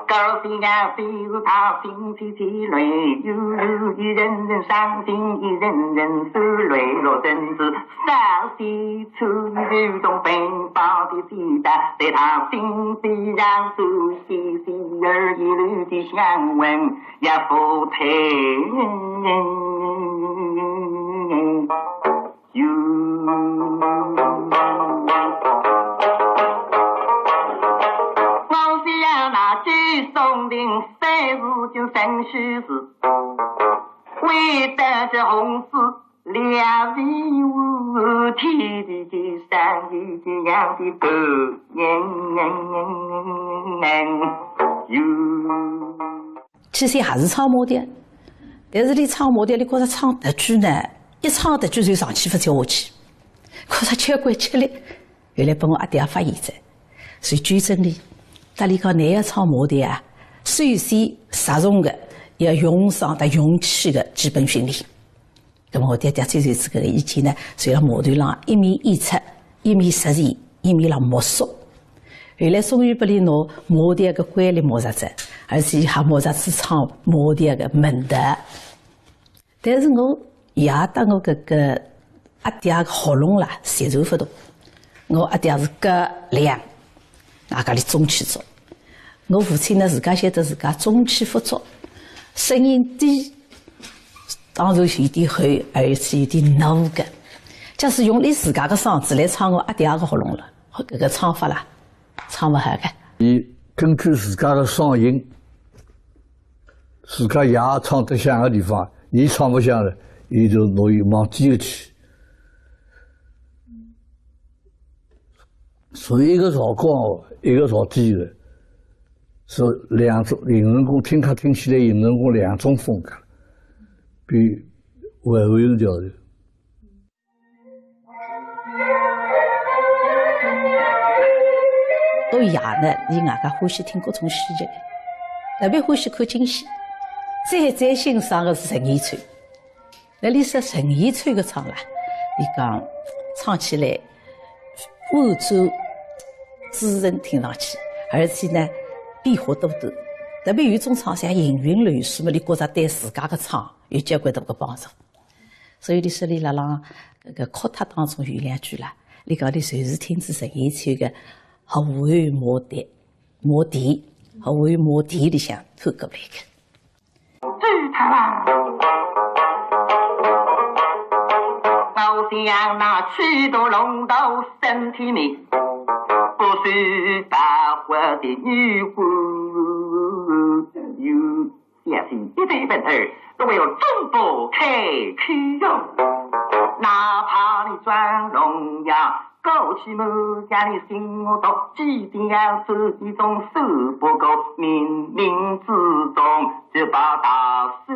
高兴啊，非是他心急急来，有一人人伤心，一人人受累落，真是伤心。 处于这种奔跑的时代，在他心底上，这些细而一流的香味也不曾有。我想那九松亭三十九生世事，为得这红事 两位无天地的三一的样的狗。其实还是唱骂调，但是俚唱骂调，俚觉着唱迭句呢，一唱迭句就上气勿接下气，觉着交关吃力。后来拨我阿爹发现哉，所以纠正俚，搭俚讲，倷要唱骂调啊，首先着重个要用上搭用气个基本训练。 那么我爹爹最后搿个意见呢，就辣码头浪一面演出，一面实践，一面辣摸索。后来终于拨俚拿码头个规律摸着哉，而且还摸着仔唱码头个门道。但是我爷搭我搿个阿爹个喉咙啦，接受勿动。我阿爹是高亮，外加俚中气足。 我父亲呢，自家晓得自家中气不足，声音低，当然是有点厚，而且有点怒个。假使用俚自家个嗓子来唱我阿爹个喉咙了，搿个唱法啦，唱勿好个。伊根据自家个嗓音，自家爷唱得响个地方，伊唱勿响了，伊就拿伊往低个去。 所以一个朝高，一个朝低个，是两种，形成功，听客听起来形成功两种风格，比还有一条的。我爷呢，伊外加欢喜听各种戏剧，特别欢喜看京戏，最最欣赏的是陈延秋。 那俚说陈延秋个唱啦，俚讲唱起来婉转，滋润听上去，而且呢，变化多端。特别有一种唱像行云流水嘛，俚觉着对自家个唱有交关大个帮助。所以俚说俚辣浪搿个哭脱当中有两句啦，俚讲俚就是听仔陈延秋个《后会无期》，《无期》，《后会无期》里向偷过来个。 知道啦。我想那曲都弄到身体里，不是发火的女官有小心一对本儿，都要总不开口哟。哪怕你装聋呀， 过去么，家里心我多，几点要是一种事不过，冥冥之中就把大事。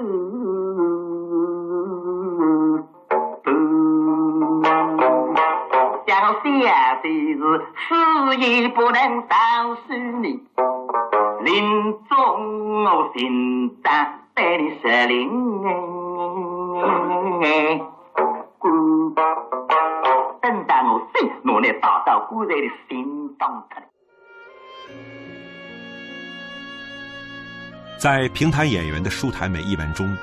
想下就是死也不能少死你，临终我心脏等到我死，拿你带到棺材里，心当脱了。在评弹演员的书台美一文中，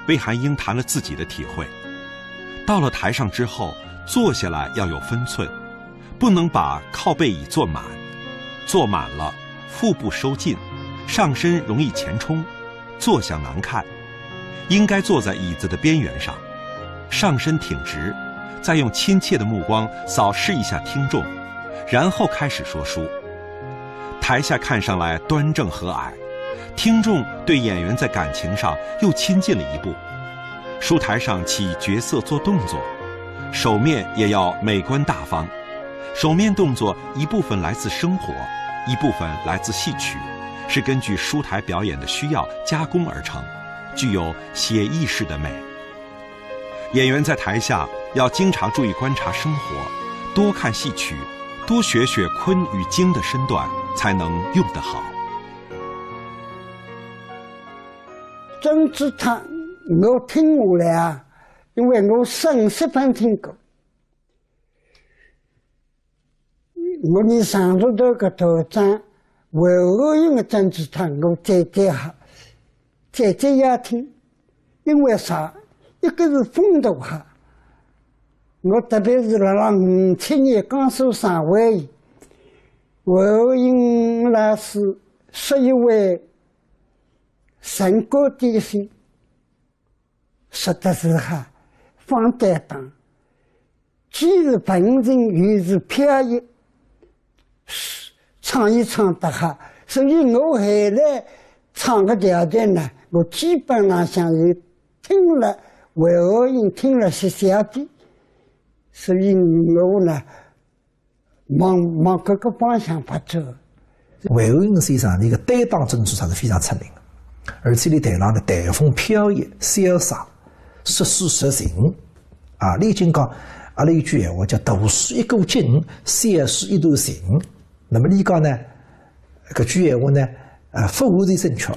魏寒英谈了自己的体会。到了台上之后，坐下来要有分寸，不能把靠背椅坐满，坐满了腹部收紧，上身容易前冲，坐相难看。应该坐在椅子的边缘上，上身挺直，再用亲切的目光扫视一下听众，然后开始说书。台下看上来端正和蔼，听众对演员在感情上又亲近了一步。书台上起角色做动作，手面也要美观大方。手面动作一部分来自生活，一部分来自戏曲，是根据书台表演的需要加工而成，具有写意式的美。演员在台下要经常注意观察生活，多看戏曲，多学学昆与京的身段，才能用得好。曾子堂，我听下来啊，因为我三十分听过。我们上头头个头张，魏寒英个曾子堂，我最最好，最最要听。因为啥？一个是风度好，我特别是辣辣五七年江苏省会议，魏寒英老师说一回成功点心，说得是好，方担当，既是文人又是飘逸，唱也唱得好，所以我后来唱个调调呢，我基本上像有听了，魏寒英听了是晓得，所以我呢，往往搿个方向发展。魏寒英先生伊个担当曾子堂是非常出名的，而且伊台浪的台风飘逸、潇洒、说书说情啊，伊经讲，阿拉有句闲话叫“大书一股劲，小书一段情”。那么伊讲呢，搿句闲话呢，呃，勿完全正确。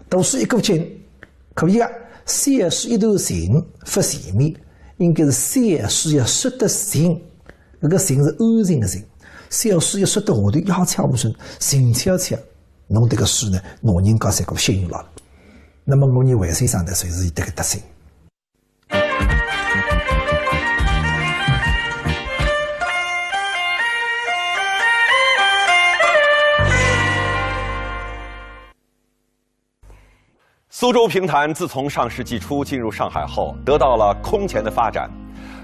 大书一股劲可以啊，小书一段情勿全面，应该是小书要说得情，搿个情是安情的情，小书要说得下头，要讲勿出，静悄悄，侬迭个书呢，拿人家侪给吸引牢了。那么我认为魏先生呢，就是有迭个特性。 苏州评弹自从上世纪初进入上海后，得到了空前的发展。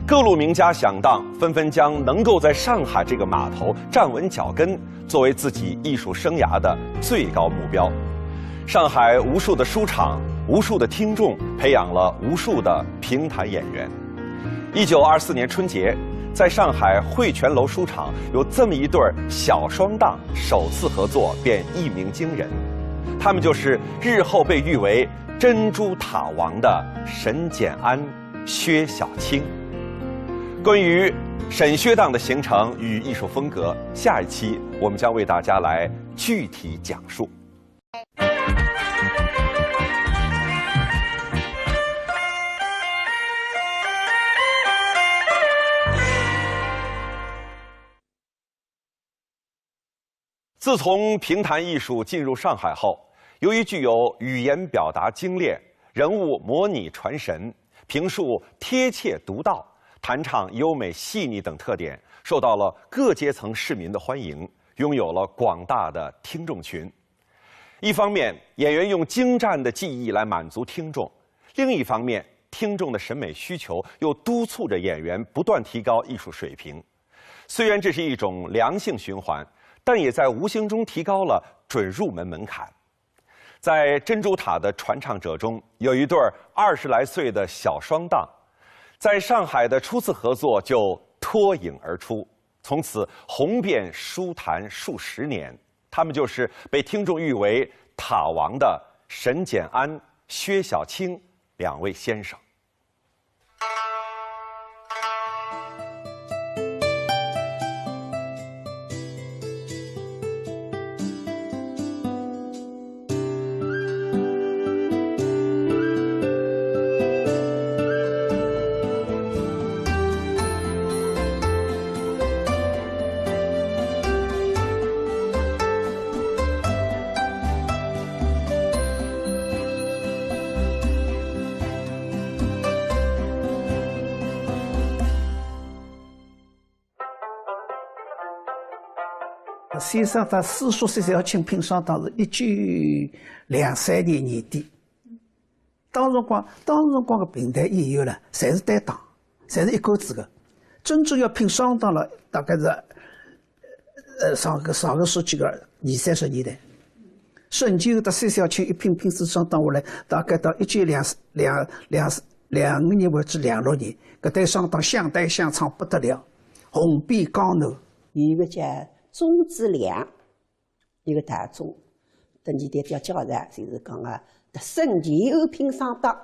各路名家响档，纷纷将能够在上海这个码头站稳脚跟，作为自己艺术生涯的最高目标。上海无数的书场，无数的听众，培养了无数的评弹演员。一九二四年春节，在上海汇泉楼书场有这么一对小双档，首次合作便一鸣惊人。他们就是日后被誉为“珍珠塔王”的沈俭安、薛晓卿。关于沈薛档的形成与艺术风格，下一期我们将为大家来具体讲述。 自从评弹艺术进入上海后，由于具有语言表达精炼、人物模拟传神、评述贴切独到、弹唱优美细腻等特点，受到了各阶层市民的欢迎，拥有了广大的听众群。一方面，演员用精湛的技艺来满足听众；另一方面，听众的审美需求又督促着演员不断提高艺术水平。 虽然这是一种良性循环，但也在无形中提高了准入门门槛。在《珍珠塔》的传唱者中，有一对二十来岁的小双档，在上海的初次合作就脱颖而出，从此红遍书坛数十年。他们就是被听众誉为“塔王”的沈俭安、薛晓卿两位先生。 《先生搭四叔薛小青拼双档是一九两三年年底。当辰光，当辰光个评弹演员了，侪是单档，侪是一干子个。真正要拼双档了，大概是，呃，上个，上个世纪个二三十年代。沈金友搭薛小青一拼，拼仔双档下来，大概到一九两，两，两，两五年或者两六年，搿对双档相弹相唱不得了，红遍江南。有个叫钟子良，一个大钟，等于代表叫啥，就是讲啊，搭沈金友拼双档。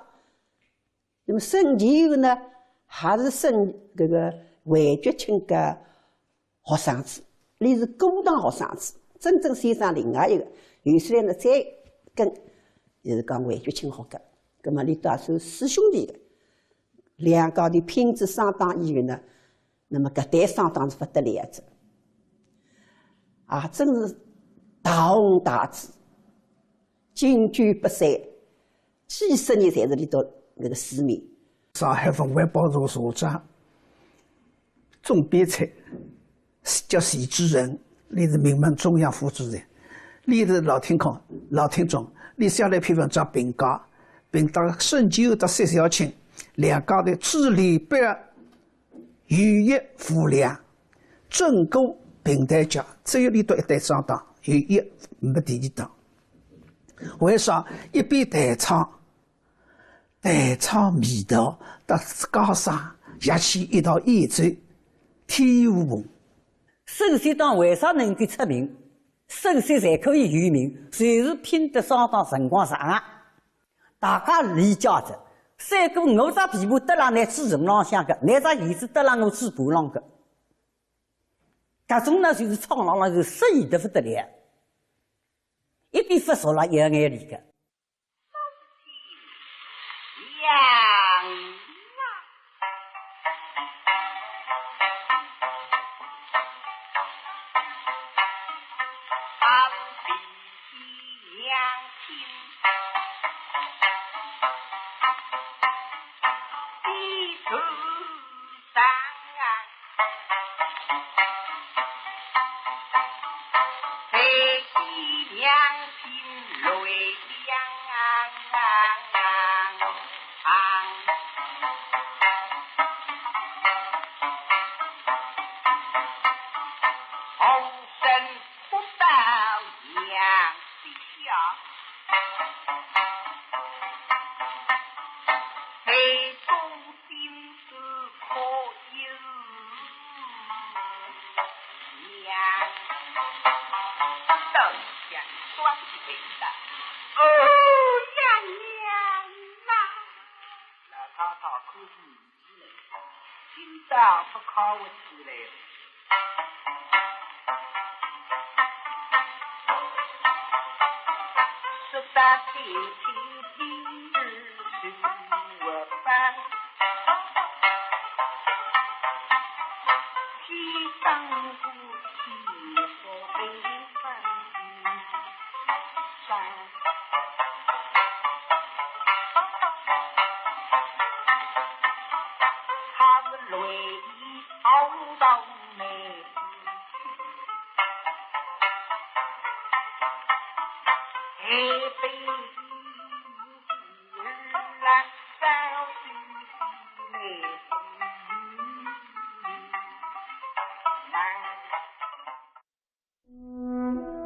那么沈金友呢，还是沈，搿个，樊觉清个学生子，伊是过堂学生子，真正先生另外一个，后首来呢再跟，就是讲樊觉清学个，葛末伊倒是师兄弟个，两家头拼仔双档以后呢，那么搿对双档是勿得了个，啊，真是大红大紫，经久不衰，几十年侪是伊个搿个书面。上海文汇报社社长、总编辑，叫徐志仁，伊是名门中央副主任，伊是老听众，老听众，伊写了一篇文章评价，评价沈金友搭薛小青两家头珠联璧合，有一无两，整个评弹界只有伊笃一对双档，有一没第二档。为啥？一边弹唱，弹唱味道搭家声、乐器一道演奏，天衣无缝。沈薛档为啥能够出名？沈薛侪可以有名，就是拼得双档辰光长啊。大家理解着，三哥我只琵琶得辣㑚嘴唇浪向个，㑚只弦子得辣我嘴巴浪个。搿种呢，就是唱浪浪是适意得不得了，一点勿俗了，一眼里个。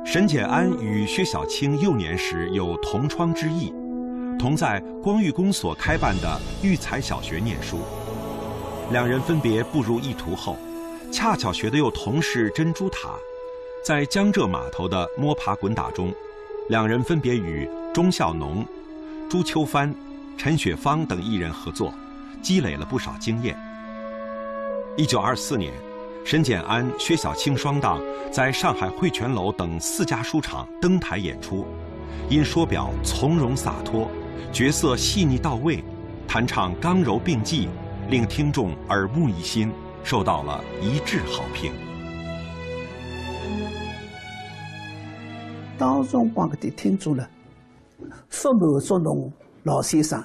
沈俭安与薛小青幼年时有同窗之谊，同在光裕公所开办的育才小学念书。两人分别步入艺途后，恰巧学的又同是珍珠塔，在江浙码头的摸爬滚打中，两人分别与钟孝农、朱秋帆、陈雪芳等艺人合作，积累了不少经验。一九二四年，沈俭安、薛小青双档在上海汇泉楼等四家书场登台演出，因说表从容洒脱，角色细腻到位，弹唱刚柔并济，令听众耳目一新，受到了一致好评。当辰光搿点听众呢，勿满足侬老先生，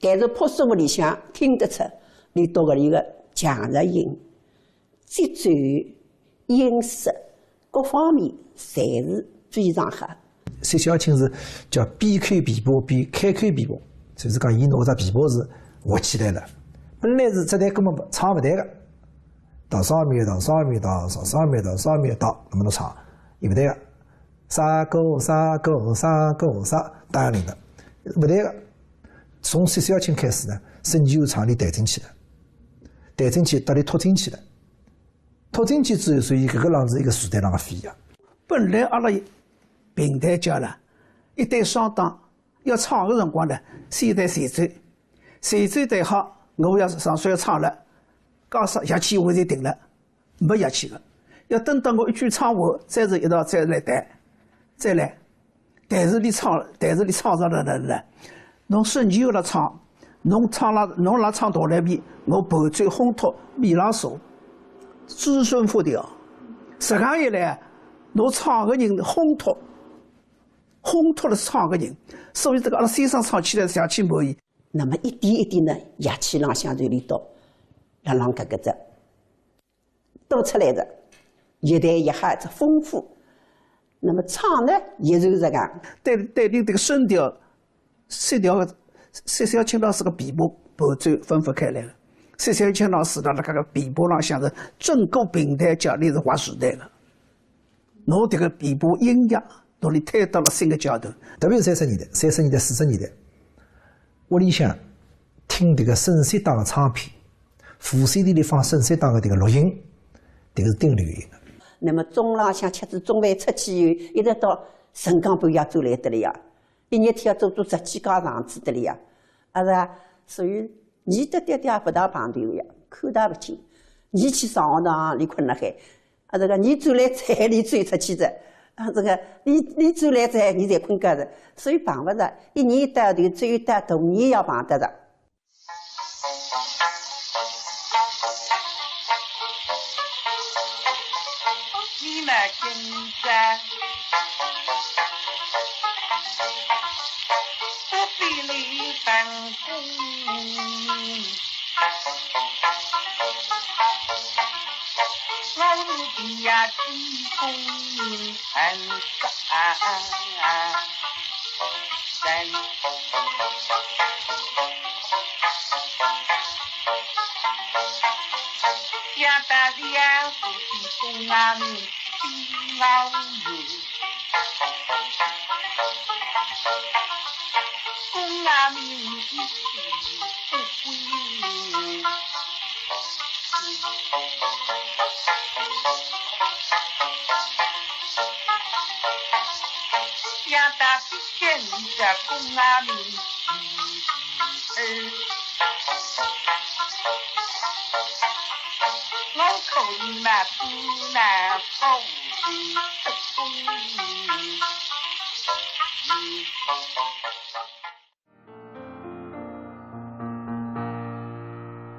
但是朴树屋里向听得出，俚笃搿里个强弱音、节奏、音色各方面侪是非常好。薛小青是叫边看琵琶边开口琵琶，就是讲伊拿只琵琶是活起来了。本来是只台根本唱勿对个，到上面到上面到上上面到上面到，那么侬唱，伊勿对个。啥个啥个啥个啥，当然灵个，勿对个。从薛小青开始呢，沈清友唱俚弹进去了，弹进去搭俚托进去了，托进去之后，所以搿个浪是一个时代浪个飞跃。本来阿拉评弹界了，一对双档要唱个辰光呢，先弹前奏，前奏弹好，我要上手要唱了，假使乐器我就停了，没乐器了，要等到我一句唱完，再是一道再来弹，再来。但是你唱，但是你唱着了了了，侬沈清友来唱，侬唱了，侬来唱大来比，我伴奏烘托米拉索，至尊佛调，实梗一来，侬唱个人烘托，烘托了唱个人，所以搿个阿拉先生唱起来是相当满意。那么一点一点呢，乐器浪向就里头，辣浪搿个只多出来的，越弹越好，这丰富。那么唱呢，也就是讲，对，对，你这个声调、色调，薛小青老师个琵琶伴奏分勿开来了。薛小青老师辣辣搿个琵琶浪向是整个评弹界里是划时代个。侬迭个琵琶音乐，侬已经推到了新个阶段。特别是三十年代、三十年代、四十年代，屋里向听迭个沈薛档个唱片，无线电里放沈薛档个迭个录音，迭个是顶流行个。那么中浪向吃仔中饭出去以后，一直到辰光半夜转来得了呀，一日天要做做十几家场子得了呀，啊是啊，所以伲得爹爹勿大碰头呀，看大勿清，伲去上学堂，俚困辣海，啊这个伲转来早，俚走出去哉，啊这个伲伲转来早，伲侪困觉哉，所以碰勿着，一年到头只有到大年要碰得着。 你那今朝不必来办公，我是地下主公人很傻。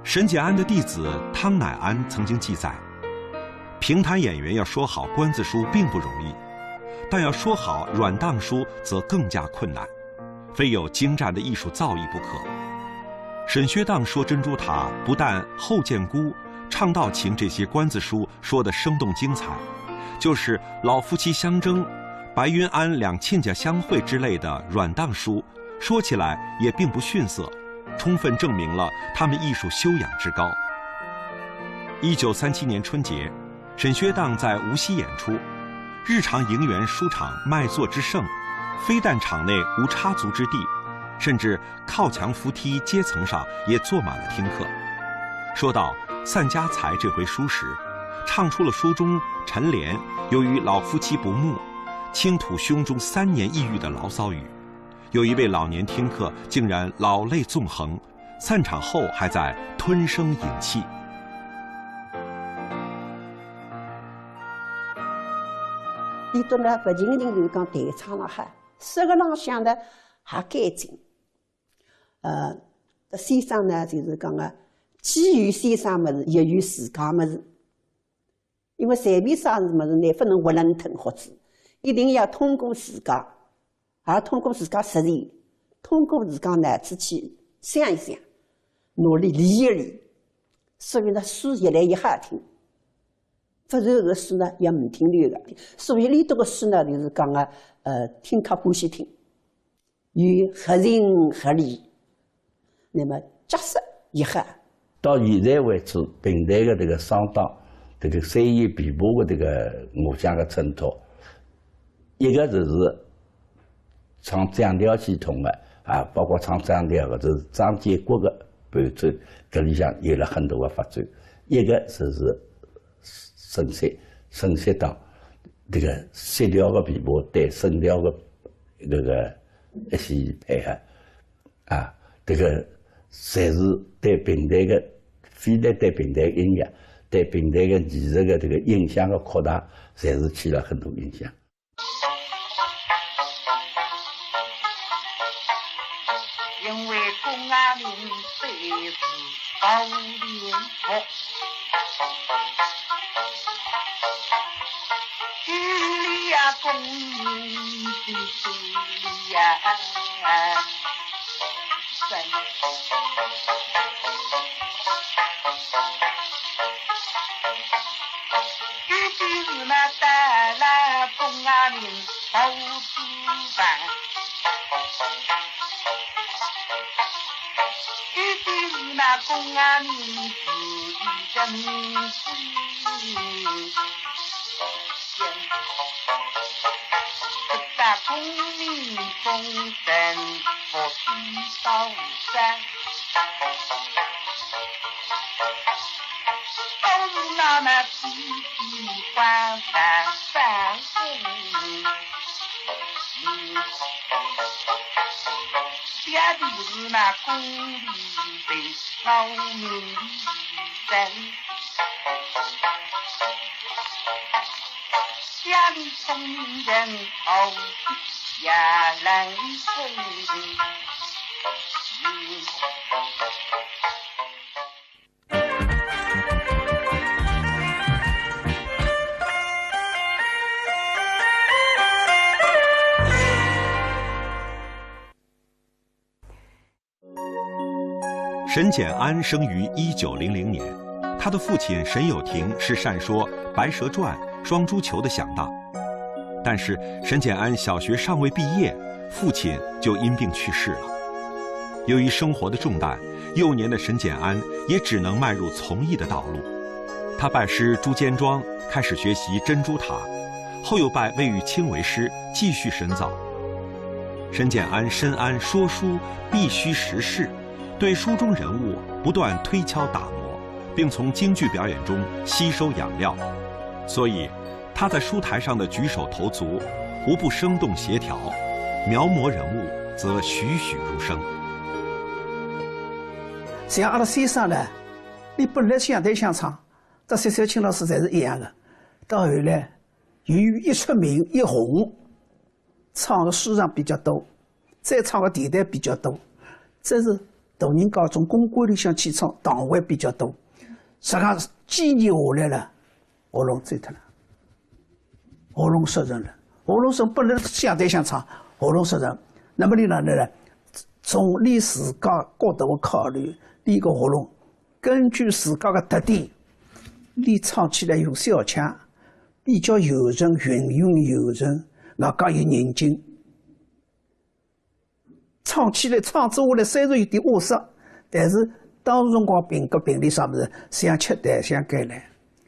沈俭安的弟子汤乃安曾经记载，评弹演员要说好官字书并不容易，但要说好软档书则更加困难，非有精湛的艺术造诣不可。沈薛档说《珍珠塔》不但后见姑、唱道情这些官字书说得生动精彩，就是老夫妻相争、白云庵两亲家相会之类的软档书，说起来也并不逊色，充分证明了他们艺术修养之高。一九三七年春节，沈薛档在无锡演出，日常楹园书场卖座之盛，非但场内无插足之地，甚至靠墙扶梯阶层上也坐满了听客。说到《散家财》这回书时，唱出了书中陈莲由于老夫妻不睦，倾吐胸中三年抑郁的牢骚语。有一位老年听客竟然老泪纵横，散场后还在吞声饮泣。伊蹲辣勿仅仅就讲弹唱了哈，说个浪向呢还干净。 呃，先生呢，就是讲啊，既有先生物事，也有自家物事。因为随便啥物事呢，勿能囫囵吞吞，一定要通过自家，也通过自家实践，通过自家脑子去想一想，努力练一练，所以呢，书越来越好听。勿然个书呢，也勿停留个。所以俚笃个书呢，就是讲啊，呃，听客欢喜听，又合情合理，那么角色也好。到现在为止，评弹个迭个双档，迭个三弦琵琶个迭个五响个衬托，一个就是 唱长调系统个，啊，包括唱长调个，就是张建国个伴奏，搿里向有了很多个发展。一个就是沈雪，沈雪档，迭个雪调个琵琶对沈调个搿个一些配合，啊，迭个侪是对评弹个，非但对评弹音乐，对评弹个艺术个迭个影响个扩大，侪是起了很多影响。 因为公阿明虽是高连国，伊呀公民的手里呀， 一定是那带来公阿明好子吧。一定是那公阿明自己的名字。 大功名功成不必高山，都是那么皮皮官官三公。写的是那功利的 老命人，家里聪明人好呀，人生。沈俭安生于一九零零年，他的父亲沈有廷是善说《白蛇传》《双珠球》的响档。但是沈俭安小学尚未毕业，父亲就因病去世了。由于生活的重担，幼年的沈俭安也只能迈入从艺的道路。他拜师朱坚庄，开始学习珍珠塔，后又拜魏玉卿为师，继续深造。沈俭安深谙说书必须实事， 对书中人物不断推敲打磨，并从京剧表演中吸收养料，所以他在书台上的举手投足，无不生动协调，描摹人物则栩栩如生。像阿拉先生呢，伊本来想弹想唱，搭薛小青老师侪是一样的，到后来由于一出名一红， 唱个书场比较多，再唱个电台比较多，这是大人家从公馆里向去唱，堂会比较多。实际上几年下来了，喉咙走脱了，喉咙失准了。喉咙失准，本来想弹想唱，喉咙失准。那么伊哪能呢？从伊自家角度考虑，伊个喉咙 根据自家个特点，伊唱起来有小腔，比较有神，韵韵有神，外加有韧劲。唱起来，唱做下来虽然有点啰嗦，但是当辰光评个评理啥物事，像吃淡香搿来，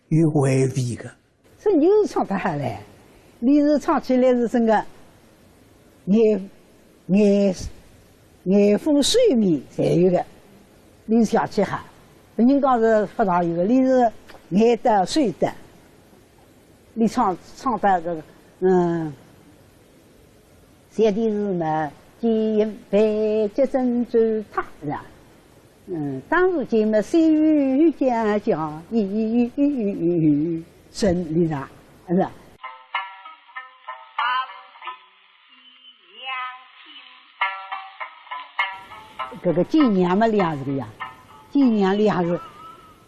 有回味个。 沈就是唱得好嘞，伊是唱起来是真个眼，眼，眼福水面侪有个，伊是邪气好，别人讲是勿大有个，伊是眼得水得，伊唱，唱得搿个，嗯， 小弟是嘛，金银翡翠珍珠塔，是吧？嗯，当如今嘛，须臾佳佳，一生，是吧？是吧？搿个斤两嘛，两是个呀，斤两两是，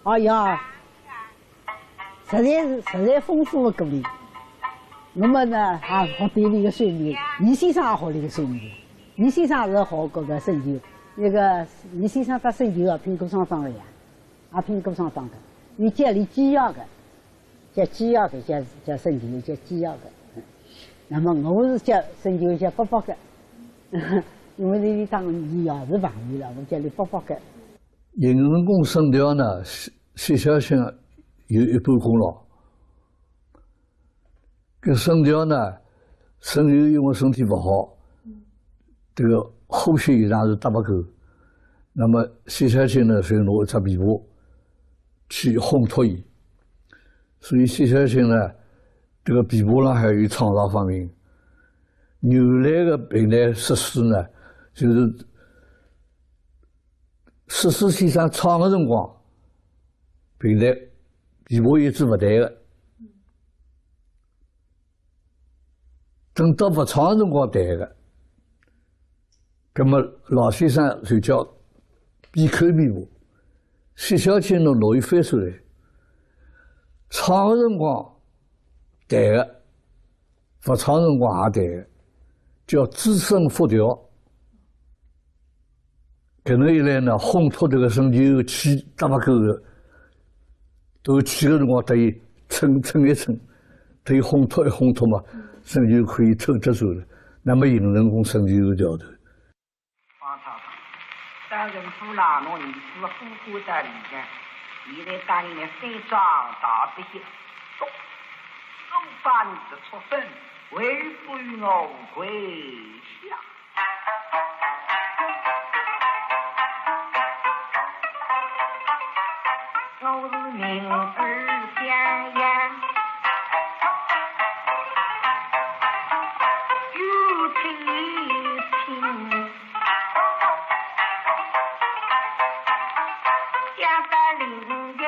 哎呀， 实在是，实在丰富个鼓励。那么呢，也学点伊个水平，倪先生也学伊个水平，倪先生是学搿个沈秋，那个，倪先生搭沈九啊，拼过双档个呀，也拼过双档个。有叫俚季爷个，叫季爷个，叫，叫沈九，叫季爷个。那么我是叫沈九叫伯伯个，因为俚当年也是朋友了，我叫俚伯伯个。《影人公》《神雕》呢，薛，薛晓庆有一半功劳。 搿《神雕》呢，沈九因为身体勿好，搿个呼吸也当是搭勿够。那么薛晓庆呢，就拿一只琵琶去烘托伊。所以薛晓庆呢，搿个琵琶浪还有创造发明。原来个评弹设施呢，就是 薛之谦先生唱个辰光，评弹琵琶一直勿弹个，等到勿唱个辰光弹个。葛末老先生就叫闭口琵琶，薛晓庆拿伊翻出来，唱个辰光弹个，勿唱个辰光也弹个，叫只声复调。 搿能一来呢，烘托迭个沈九气搭勿够个，掼气个辰光，搭伊撑，撑一撑，搭伊烘托一烘托嘛，沈九可以撑得住了。那么《影人公》《神雕》是调头。方唱唱，当然勿让侬儿子呼唤到里向，现在当然三桩大事体，说，我把你这畜生，还不与我跪下。 我是名儿家呀，有七品，家在临潼。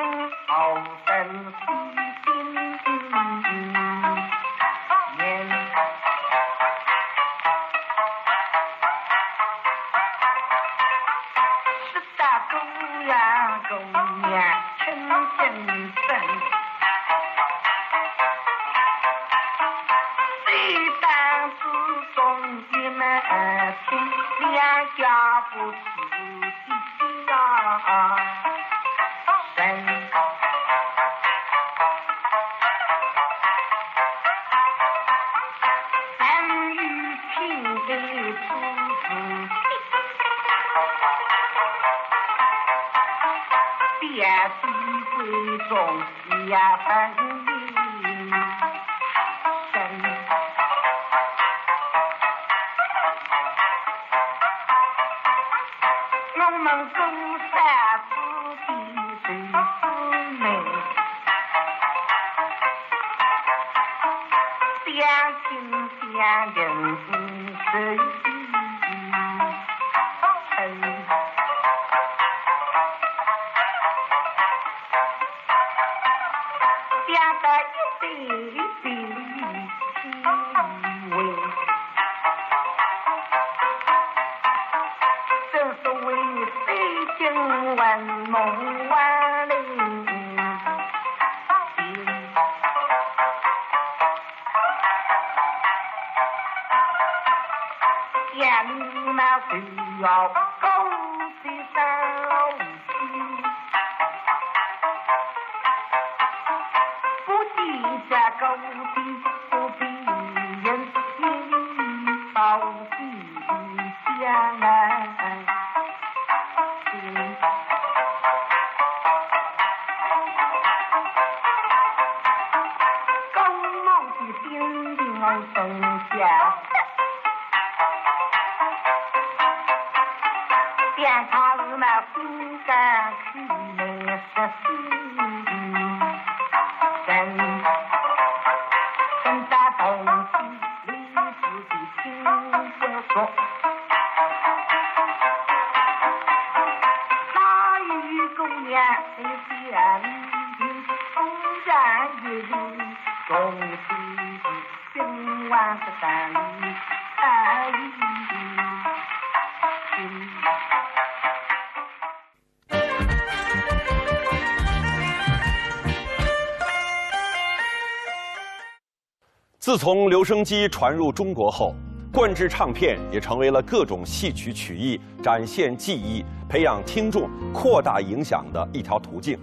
自从留声机传入中国后，灌制唱片也成为了各种戏曲曲艺展现技艺、培养听众、扩大影响的一条途径。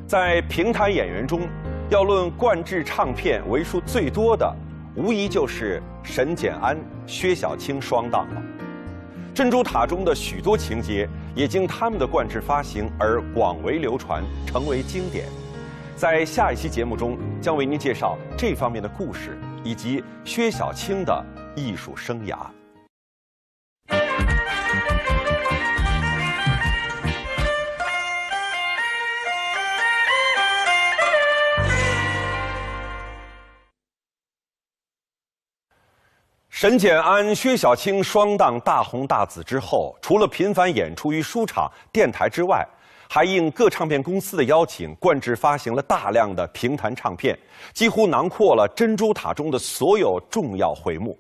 在评弹演员中，要论灌制唱片为数最多的，无疑就是沈俭安、薛小青双档了。《珍珠塔》中的许多情节也经他们的灌制发行而广为流传，成为经典。在下一期节目中，将为您介绍这方面的故事，以及薛小青的艺术生涯。沈俭安、薛小青双档大红大紫之后，除了频繁演出于书场、电台之外，还应各唱片公司的邀请，灌制发行了大量的评弹唱片，几乎囊括了《珍珠塔》中的所有重要回目。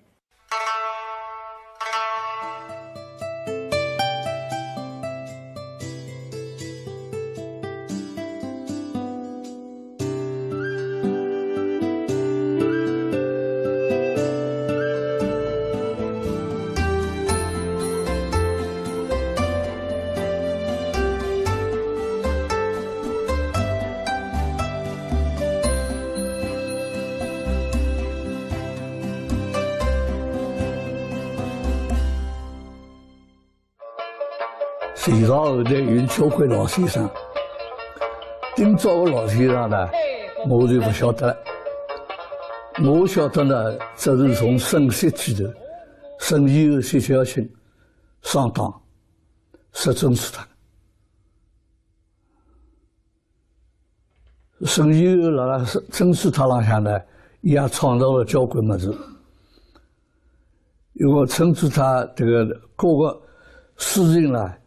前朝后代有交关老先生，今朝个老先生呢，我就勿晓得了。我晓得呢，只是从沈雪记头，沈乾后、薛小青双档，沈珍珠塔。 沈乾后辣辣《珍珠塔》浪向呢，伊也创造了交关物事。因为《珍珠塔》迭个各个书情啦，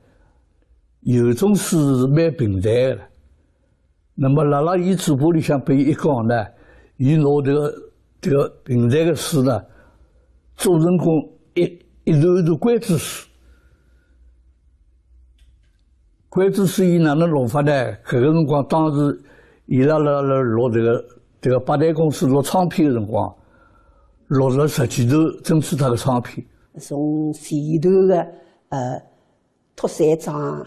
有种书是蛮平淡个。那么辣辣伊嘴巴里向拨伊一讲呢，伊拿迭个迭个平淡个书呢，做成功一一段一段关注书。 关注书伊哪能弄法呢？搿个辰光，当时伊拉辣辣录迭个迭个八代公司录唱片个辰光，录了十几段珍珠塔个唱片。从前头个呃，托山庄，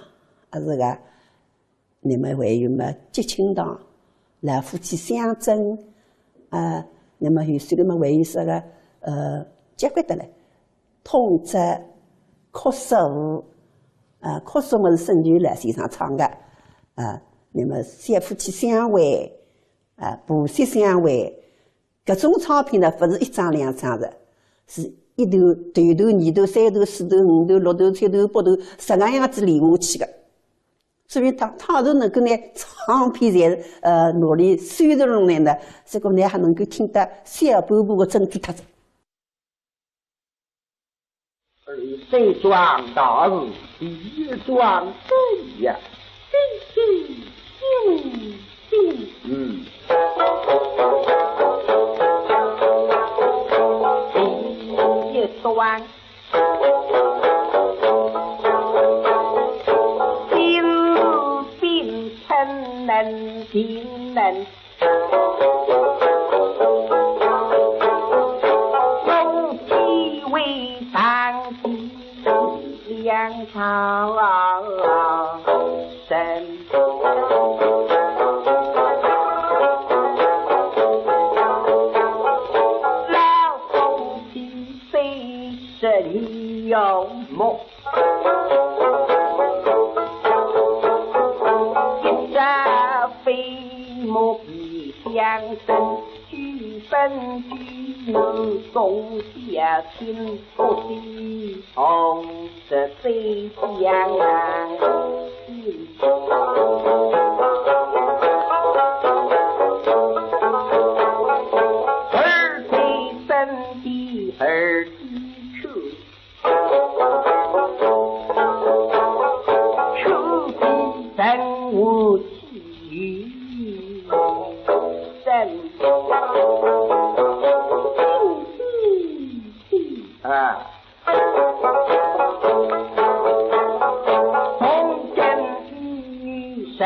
啊是个，那么还有么吉庆堂，老夫妻相争，啊，那么后首个么还有啥个呃，交关得来。 痛哭、哭诉，啊，哭诉么是沈乾后老先生唱个，啊，那么小夫妻相会，啊，婆媳相会，搿种唱片呢，勿是一张两张个，是一段、头段、二段、三段、四段、五段、六段、七段、八段，十个样子连下去个。所以伊伊能够拿唱片侪是，呃，拿来收集拢来呢，结果呢还能够听得小半部个珍珠塔子。 三桩大事，第一桩对呀，对对对对。嗯。第一桩，金兵称能定能 中体为上帝两朝臣。老夫妻虽是有目， 一朝飞马比相争，举本举南攻下清，不知何日再相见。二弟生的儿子去， 出自人无其身。啊。从今以后，人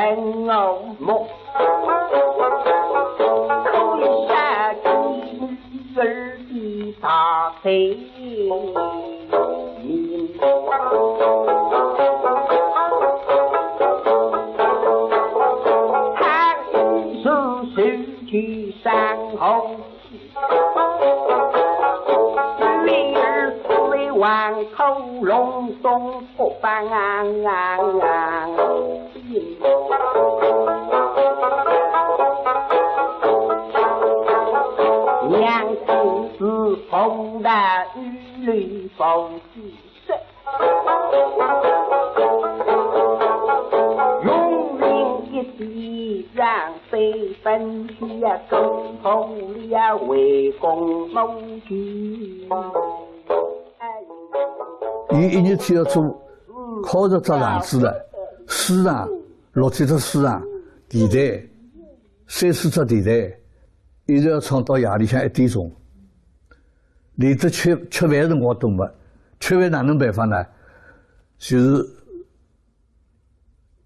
我目，可以杀鸡女儿的大罪。哦，女儿是为王口隆中不帮啊。娘亲自从的雨里放起。 伊一日天要做靠十只场子了，书场，六七只书场，电台，三四只电台，一直要唱到夜里向一点钟。连得吃，吃饭辰光都没，吃饭哪能办法呢？就是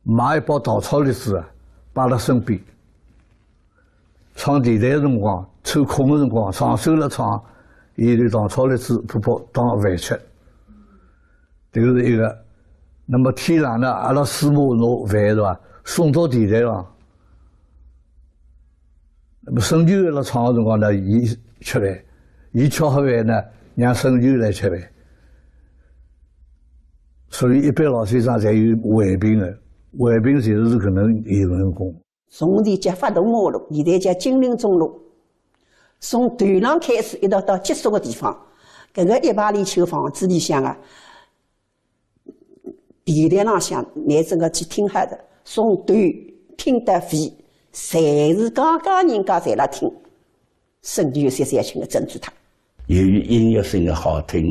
买一包糖炒栗子啊，摆辣身边。唱电台个辰光，抽空个辰光，上手了唱，伊就糖炒栗子，拍拍当饭吃。迭个是一个。那么天冷呢，阿拉师母拿饭是伐，送到电台上。那么孙权辣唱个辰光呢，伊吃饭，伊吃好饭呢，让孙权来吃饭。 所以一般老先生侪有胃病的，胃病就是搿能有成功。从前叫法度马路，现在叫金陵中路。从头浪开始一直到结束个地方，搿个一百零七个房子里向啊，电台浪向，每整个去听好的，从头听到尾，侪是家家人家侪辣听。 孙权有些小型的珍珠塔。由于音乐性的好听，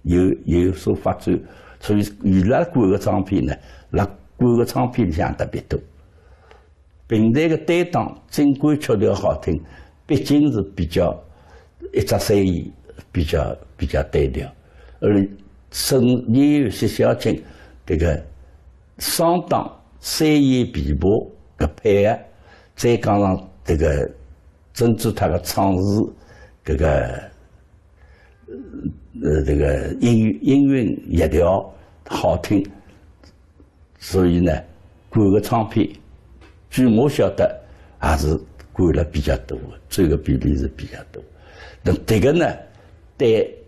有，有所发展，所以伊拉灌个唱片呢，辣灌个唱片里向特别多。评弹个单档，尽管曲调好听，毕竟是比较一只三弦，比较，比较单调。而孙权有些小型，迭个双档三弦琵琶个配合，再加上迭个 珍珠塔个唱词，搿个，呃，搿个音，音韵、乐调好听，所以呢，灌个唱片，据我晓得，还是灌了比较多的，占个比例是比较多。那迭个呢，对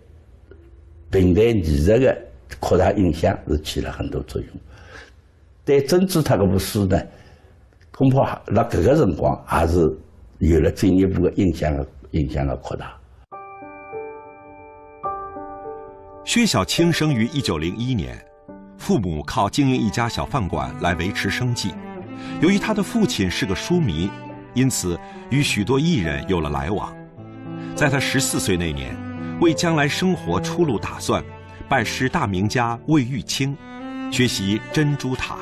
评弹艺术的扩大影响是起了很多作用。 对珍珠塔搿部书呢，恐怕辣搿个辰光还是有了进一步的影响的，影响的扩大。薛晓卿生于一九零一年，父母靠经营一家小饭馆来维持生计。由于他的父亲是个书迷，因此与许多艺人有了来往。在他十四岁那年，为将来生活出路打算， 拜师大名家魏玉卿，学习珍珠塔。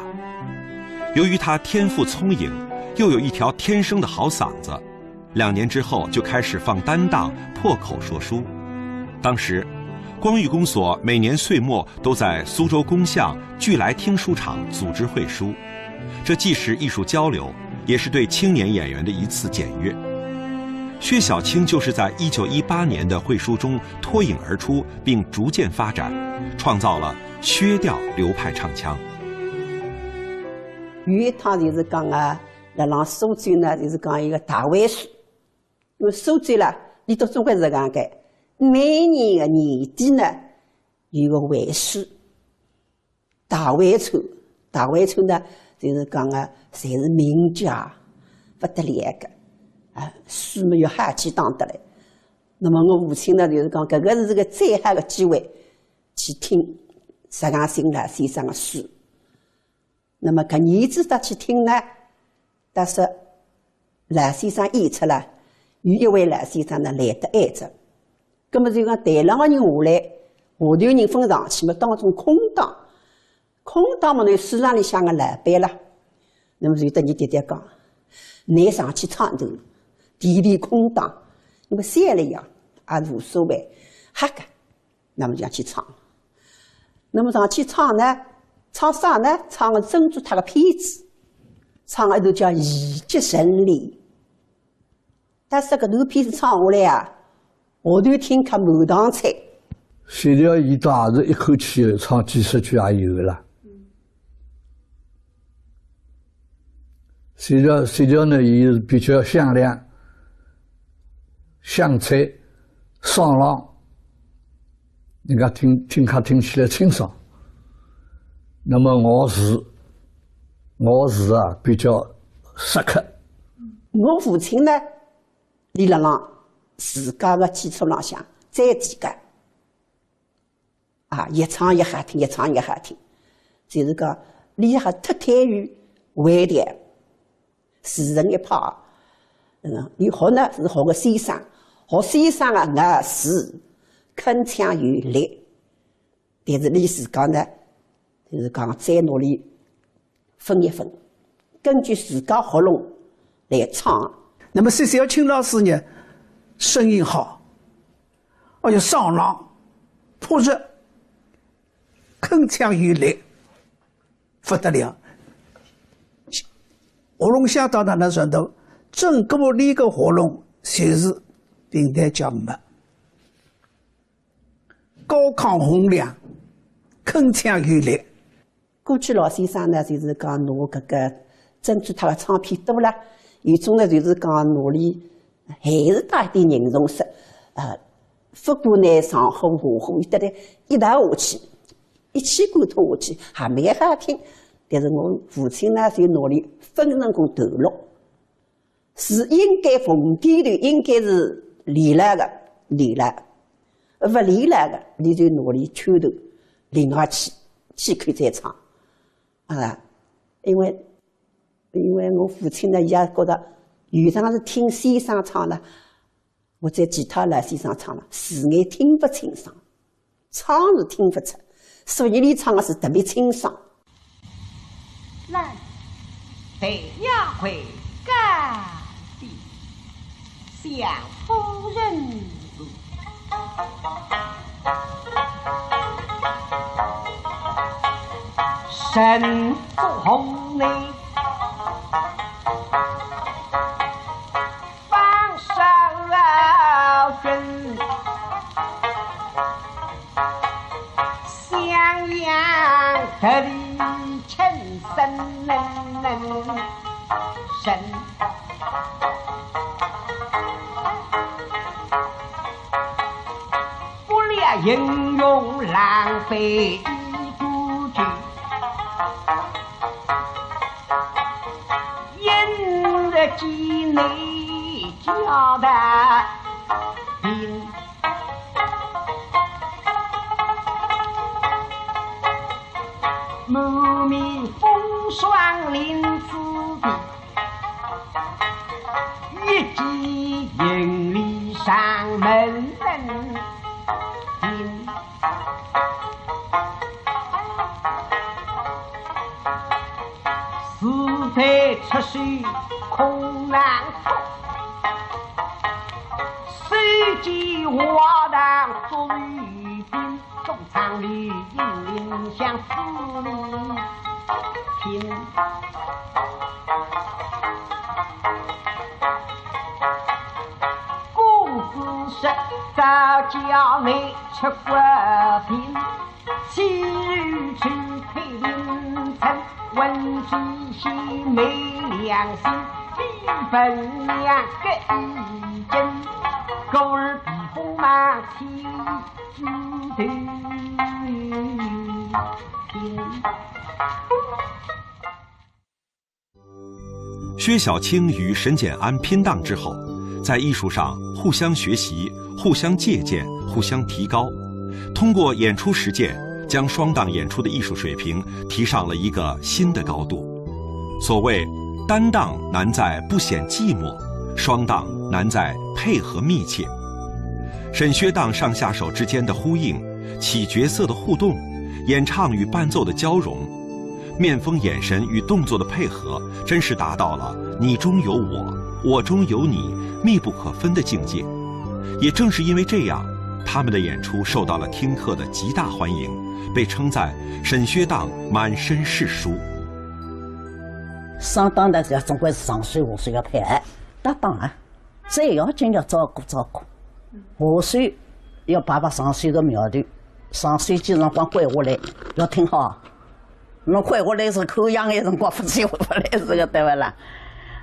由于他天赋聪颖，又有一条天生的好嗓子，两年之后就开始放单档破口说书。当时，光裕公所每年岁末都在苏州公巷聚来听书场组织会书，这既是艺术交流，也是对青年演员的一次检阅。薛晓卿就是在一九一八年的会书中脱颖而出，并逐渐发展，创造了薛调流派唱腔。有一趟就是讲啊，辣浪苏州呢，就是讲一个大会书，因为苏州啦，伊都总归是搿样个，每年的年底呢，有个会书。 大会场，大会场呢，就是讲啊，侪是名家，勿得了个，啊，书末要好几档得来。那么我父亲呢，就是讲，搿个是个最好的机会，去听石江新老先生的书。那么搿年子搭去听呢，但是老先生演出了，有一位老先生呢，来得晏哉。 葛末就讲台浪个人下来，下头人分上去嘛，当中空档，空档嘛，倷书场里向个老板啦，那么就搭伲爹爹讲，倷上去唱段，填填空档，那么散了呀，也是无所谓，好个，那么就上去唱。那么上去唱呢，唱啥呢？唱个珍珠塔个片子，唱个一段叫《喜结成连》。 但是搿段片子唱下来啊，下头听客满堂彩。薛调伊倒也是一口气唱几十句也有个啦。薛调，薛调呢，伊是比较响亮，香菜、爽朗，人家听，听客听起来清爽。那么我是，我是啊，比较适客。我父亲呢，俚辣浪自家个基础浪向再提高。 啊，越唱越好听，越唱越好听。就是讲，俚还脱胎于会调，自成一派。嗯，俚学呢是学个先生，学先生啊，咬字铿锵有力。但是俚自家呢，就是讲再努力 分一分，根据自家喉咙来唱。那么薛小青老师呢，声音好，而且爽朗、朴实、铿锵有力，不得了。喉咙响到哪能程度，整个俚个喉咙就是平台叫没，高亢洪亮，铿锵有力。 过去老先生呢，就是讲拿搿个珍珠塔个唱片多了，有种呢就是讲拿俚还是带点吟诵式，呃，不管呢上火下火，伊搭俚一道下去，一气贯通下去，还蛮好听。但是我父亲呢，就拿俚分成功段落。 是应该逢低头，应该是连牢个，连牢，勿连牢个，俚就拿俚圈头另外去，去口再唱。啊，因为，因为我父亲呢，伊也觉得，有常是听先生唱了，或者其他老先生唱了，字眼听勿清爽。 唱是听勿出，所以俚唱个是特别清爽。来，待丫鬟告禀相夫人。臣祝贺你。 方少君，襄阳得力称神人。不料英雄狼狈一孤军。 因着几内交大兵，满面风霜临此地，一骑银离上门人兵。 是在出手空难脱，手执华堂捉贼兵，中长旅引领向四面拼。公子说：早叫你出国兵， 岂有此配令臣，闻其心没良心，比本娘个一针，故而避风望气，举头平。 薛小青与沈俭安拼档之后，在艺术上互相学习、互相借鉴、互相提高，通过演出实践，将双档演出的艺术水平提上了一个新的高度。所谓单档难在不显寂寞，双档难在配合密切。沈薛档上下手之间的呼应，起角色的互动，演唱与伴奏的交融， 面风眼神与动作的配合，真是达到了你中有我，我中有你，密不可分的境界。也正是因为这样，他们的演出受到了听客的极大欢迎，被称赞沈薛档满身是书。上档的搿总归是上手下手要配合，搭档啊。 最要紧要照顾照顾，下手要摆摆上手个苗头，上手几辰光跪下来，要听好。侬跪下来是看样个辰光勿是下勿来是个，对勿啦？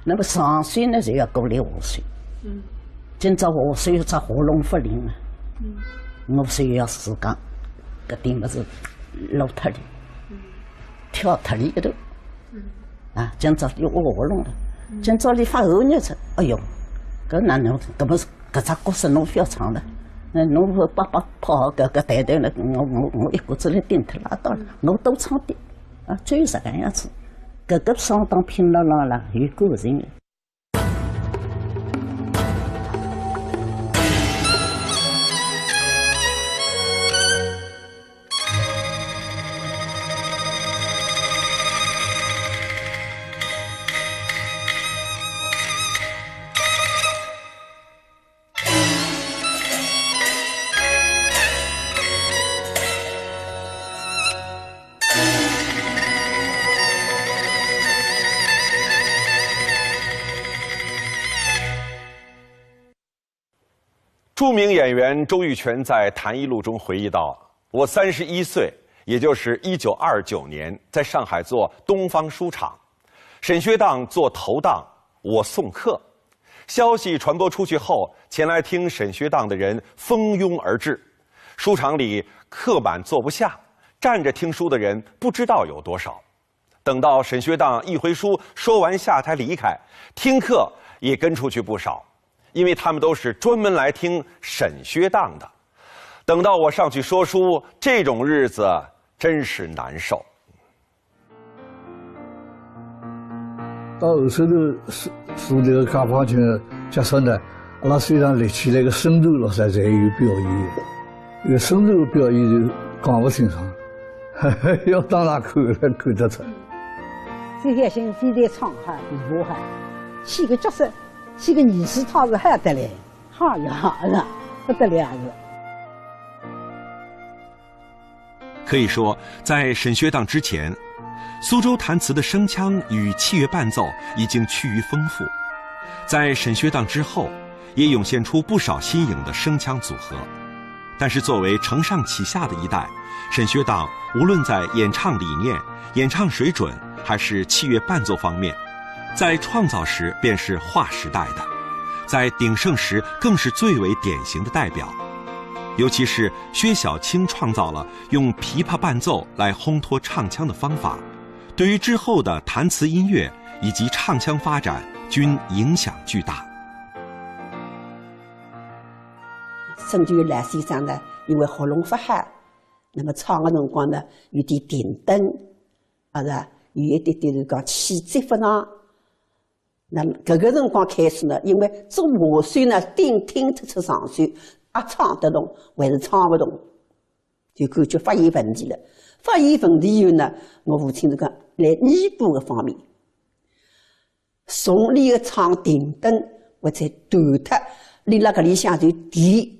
那么上手呢，就要鼓励下手。嗯。今朝我虽然只喉咙勿灵了，我虽然自家搿点物事落脱了，跳脱了一段，啊，今朝又喉咙了，今朝伊发喉热症，哎哟，搿哪能？搿么搿只角色侬覅唱了，那侬勿白白跑搿个台头了，我我我一股子来顶脱拉倒了，我多唱点，啊，就是搿个样子，搿个相当拼了浪了，有个性的。 著名演员周玉泉在《谈艺录》中回忆道：“我三十一岁，也就是一九二九年，在上海做东方书场，沈薛档做头档，我送客。消息传播出去后，前来听沈薛档的人蜂拥而至，书场里客满坐不下，站着听书的人不知道有多少。等到沈薛档一回书说完下台离开，听客也跟出去不少，因为他们都是专门来听沈薛档的。等到我上去说书，这种日子真是难受。” 到后首头，书，书店个解放军结束呢，阿拉书场立起来个宣传咯啥，侪有表演个。有宣传个表演就讲勿清爽，要当场看，看得出。沈雪琴非但唱好，琵琶好，起个角色，起个艺术套子好得来，好呀，是吧？不得了是。 可以说，在沈薛档之前，苏州弹词的声腔与器乐伴奏已经趋于丰富。在沈薛档之后，也涌现出不少新颖的声腔组合。但是，作为承上启下的一代，沈薛档无论在演唱理念、演唱水准，还是器乐伴奏方面，在创造时便是划时代的，在鼎盛时更是最为典型的代表。尤其是薛晓青创造了 用琵琶伴奏来烘托唱腔的方法，对于之后的弹词音乐以及唱腔发展均影响巨大。沈薛老先生呢，因为喉咙勿好，那么唱个辰光呢，有点停顿，啊是吧？有一点点是讲气节勿上。 那么搿个辰光开始呢，因为做和声呢，顶听得出上手，阿唱得动，还是唱勿动，就感觉发现问题了。发现问题以后呢，我父亲就讲来弥补搿方面，从俚个唱停顿或者断脱，俚辣搿里向就提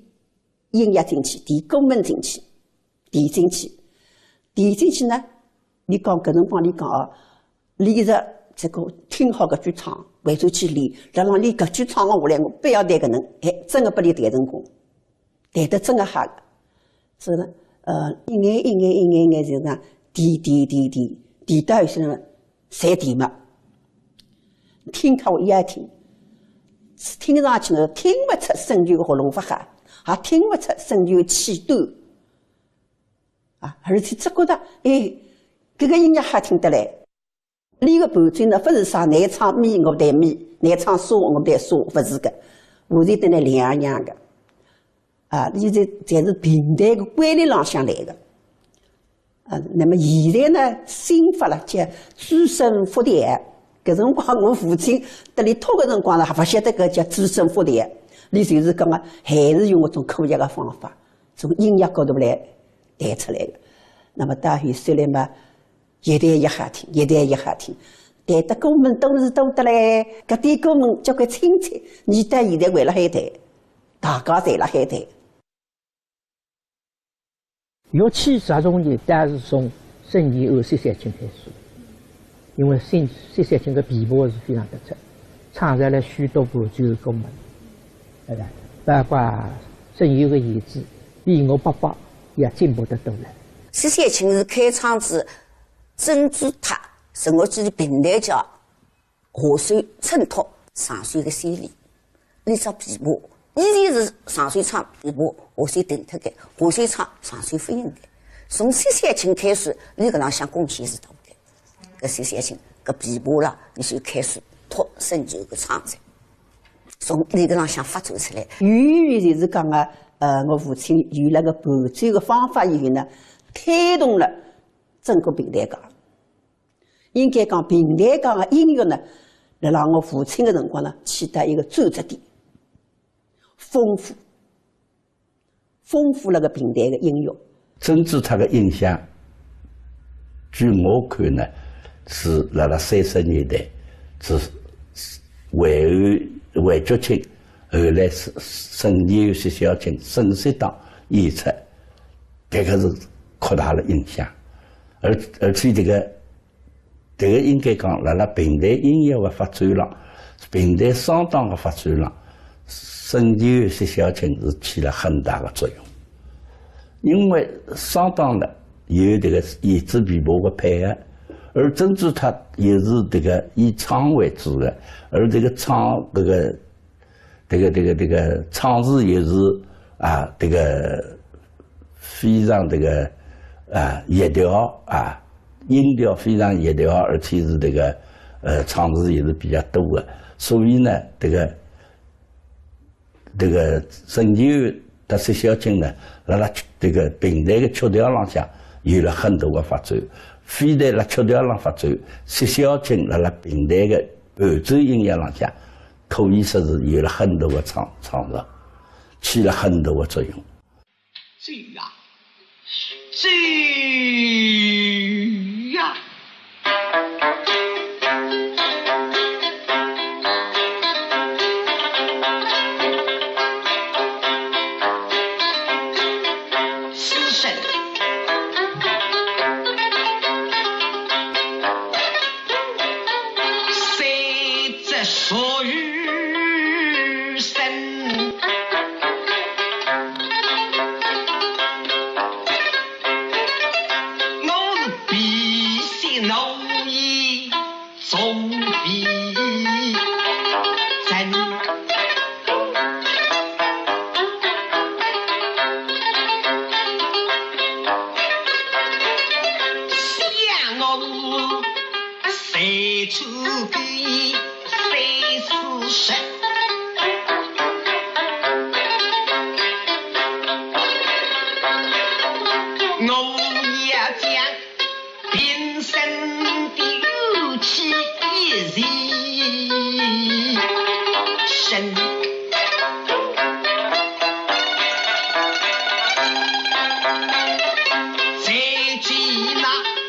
音乐进去，提功能进去，提进去，提进去呢， 你讲搿辰光，你讲哦，你一直这个听好搿句唱，回头去练，辣浪练搿句唱个下来，我必要弹搿能，哎，真个拨你弹成功，弹得真个好个，是吧？呃，一眼一眼一眼一眼就讲，提提提提，提到有些人侪提嘛，听看我一眼听，听上去呢，听勿出沈薛个喉咙勿好，也听勿出沈薛个气短。 啊，而且只觉得，哎，搿个音乐好听得来。俚个伴奏呢，勿是啥男唱咪我弹咪，男唱嗦我弹嗦，勿是个，完全等于两样个。啊，现在侪是评弹个规律浪向来个。啊，那么现在呢，新法了，叫终身复调。搿辰光我父亲搭俚托个辰光呢，还勿晓得搿叫终身复调，俚就是讲啊，还是用搿种科学个方法。 从音乐角度来弹出来个。那么到后首来嘛，越弹越好听，越弹越好听，弹得过门多是多得来，搿点过门交关亲戚，俚到现在还辣海弹，大家侪辣海弹。乐器着重点，但是从沈薛和薛晓青开始。 因为沈，沈雪琴个琵琶是非常突出，创造了许多伴奏功能，对吧？包括沈薛个弦子，比我伯伯也进步得多了。薛雪琴是开创自珍珠塔，沈薛琴评弹叫和声衬托上手个先例。俚只琵琶以前是上手唱琵琶，下手停脱个，下手唱上手勿行个。从薛小青开始，俚搿浪向贡献是大个。搿薛小青搿琵琶啦，俚就开始托沈九个唱哉。从俚搿浪向发展出来。由于就是讲啊，呃，我父亲有了个伴奏个方法以后呢，推动了整个评弹界。应该讲，评弹界个音乐呢，辣辣我父亲个辰光呢，起到一个转折点，丰富，丰富了个评弹个音乐。曾志泰个影响，据我看呢，是辣辣三十年代，是为后为觉青，后来是沈九、薛小青、沈雪当演出，搿个是扩大了影响。而而且这个这个应该讲，辣辣评弹音乐个发展浪，评弹双档个发展浪，沈九、薛小青是起了很大个作用。因为双档呢，有这个弦子琵琶个配合，而曾志泰也是这个以唱为主的，而这个唱这个这个这个这个唱词也是啊，这个非常这个啊，协调啊，音调非常协调，而且是这个呃，唱词也是比较多的。所以呢，这个这个沈九搭薛小青呢，辣辣这个评弹个曲调浪向有了很大个发展。非但辣曲调浪发展，薛小青辣辣评弹个伴奏音乐浪向，可以说是有了很大个创创造，起了很大个作用。 走呀，走呀。此生，谁知所有 生。我是必死奴役总必成。想我是 谁出个谁是谁？我要将平生的怒气一气生。 谁知那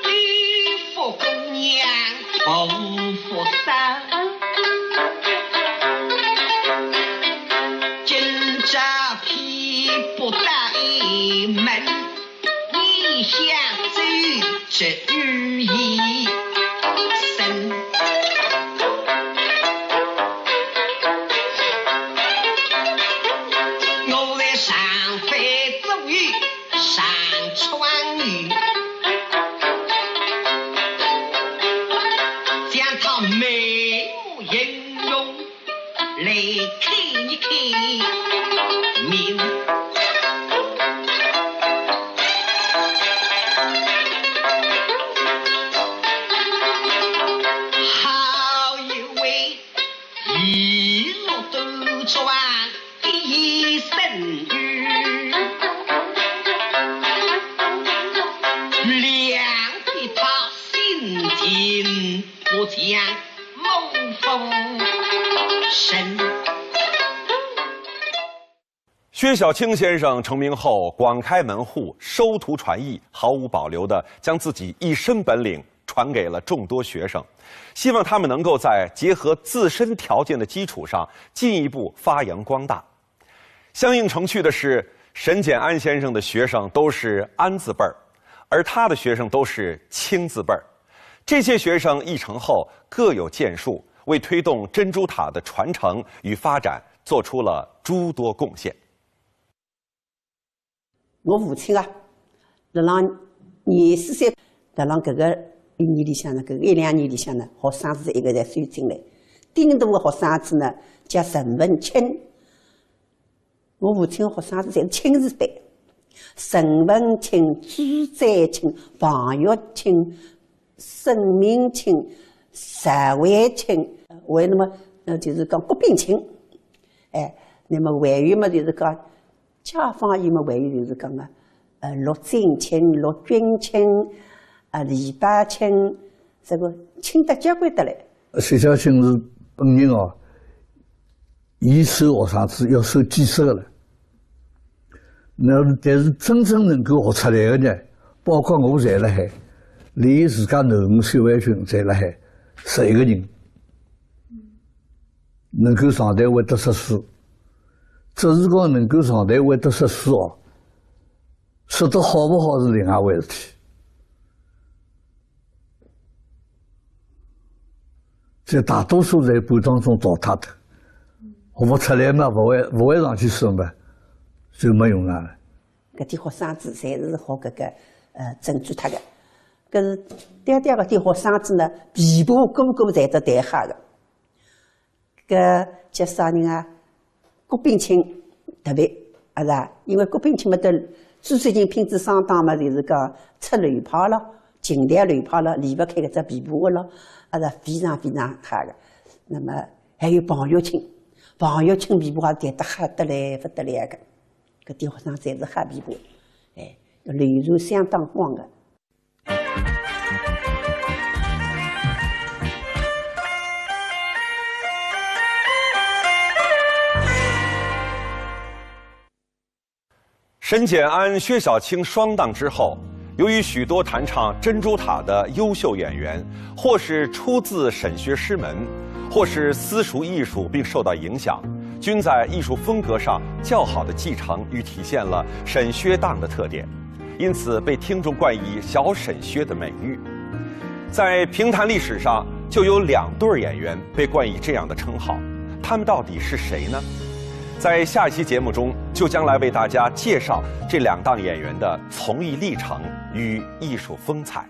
李府姑娘不服道，今朝偏不登门，你想走这女医生。 我在上海做有上川有，将他眉目形容来看一看面。好一位 一落端庄的生女，两边他心情不讲，某夫人。 薛小青先生成名后，广开门户，收徒传艺，毫无保留地将自己一身本领传给了众多学生，希望他们能够在结合自身条件的基础上进一步发扬光大。相映成趣的是，沈俭安先生的学生都是安字辈儿，而他的学生都是青字辈儿。这些学生艺成后各有建树，为推动珍珠塔的传承与发展 做出了诸多贡献。我父亲啊，辣浪廿四岁，辣浪搿个一年里向呢，搿个一两年里向呢，学生子一个在收进来。顶大个学生子呢，叫陈文清，我父亲学生子侪是亲字辈，陈文卿、朱载卿、王玉卿、沈明卿、石惠卿，还有那么，呃，就是讲郭炳卿。哎，那么还有嘛，就是讲解放以后嘛，还有就是讲啊，呃，陆振卿、陆君卿、啊，李宝卿，这个卿得交关得来。徐小卿是本人哦，伊收学生子要收几十个了。那但是真正能够学出来的呢，包括我在辣海，连伊自家囡儿徐惠卿在辣海，十一个人。 能够上台会得说书，只是讲能够上台会得说书哦，说得好勿好是另外回事体。这大多数在半当中淘汰的，学勿出来嘛，勿会，勿会上去说嘛，就没用场了。搿点学生子侪是学搿个，呃，珍珠塔的。搿是爹爹搿点学生子呢，琵琶个个侪得弹好的。 搿叫啥人啊？郭炳卿特别，啊是啊，因为郭炳卿嘛，得朱雪琴拼仔双档嘛，就是讲出流派了，琴调流派了，离勿开搿只琵琶个了，啊是啊，非常非常好个。那么还有彭玉卿，彭玉卿琵琶也弹得好得来勿得了个，搿点学生侪是好琵琶，哎，流传相当广个。 沈俭安、薛小青双档之后，由于许多弹唱《珍珠塔》的优秀演员，或是出自沈薛师门，或是私塾艺术并受到影响，均在艺术风格上较好的继承与体现了沈薛档的特点，因此被听众冠以“小沈薛”的美誉。在评弹历史上，就有两对儿演员被冠以这样的称号，他们到底是谁呢？在下一期节目中，就将来为大家介绍这两档演员的从艺历程与艺术风采。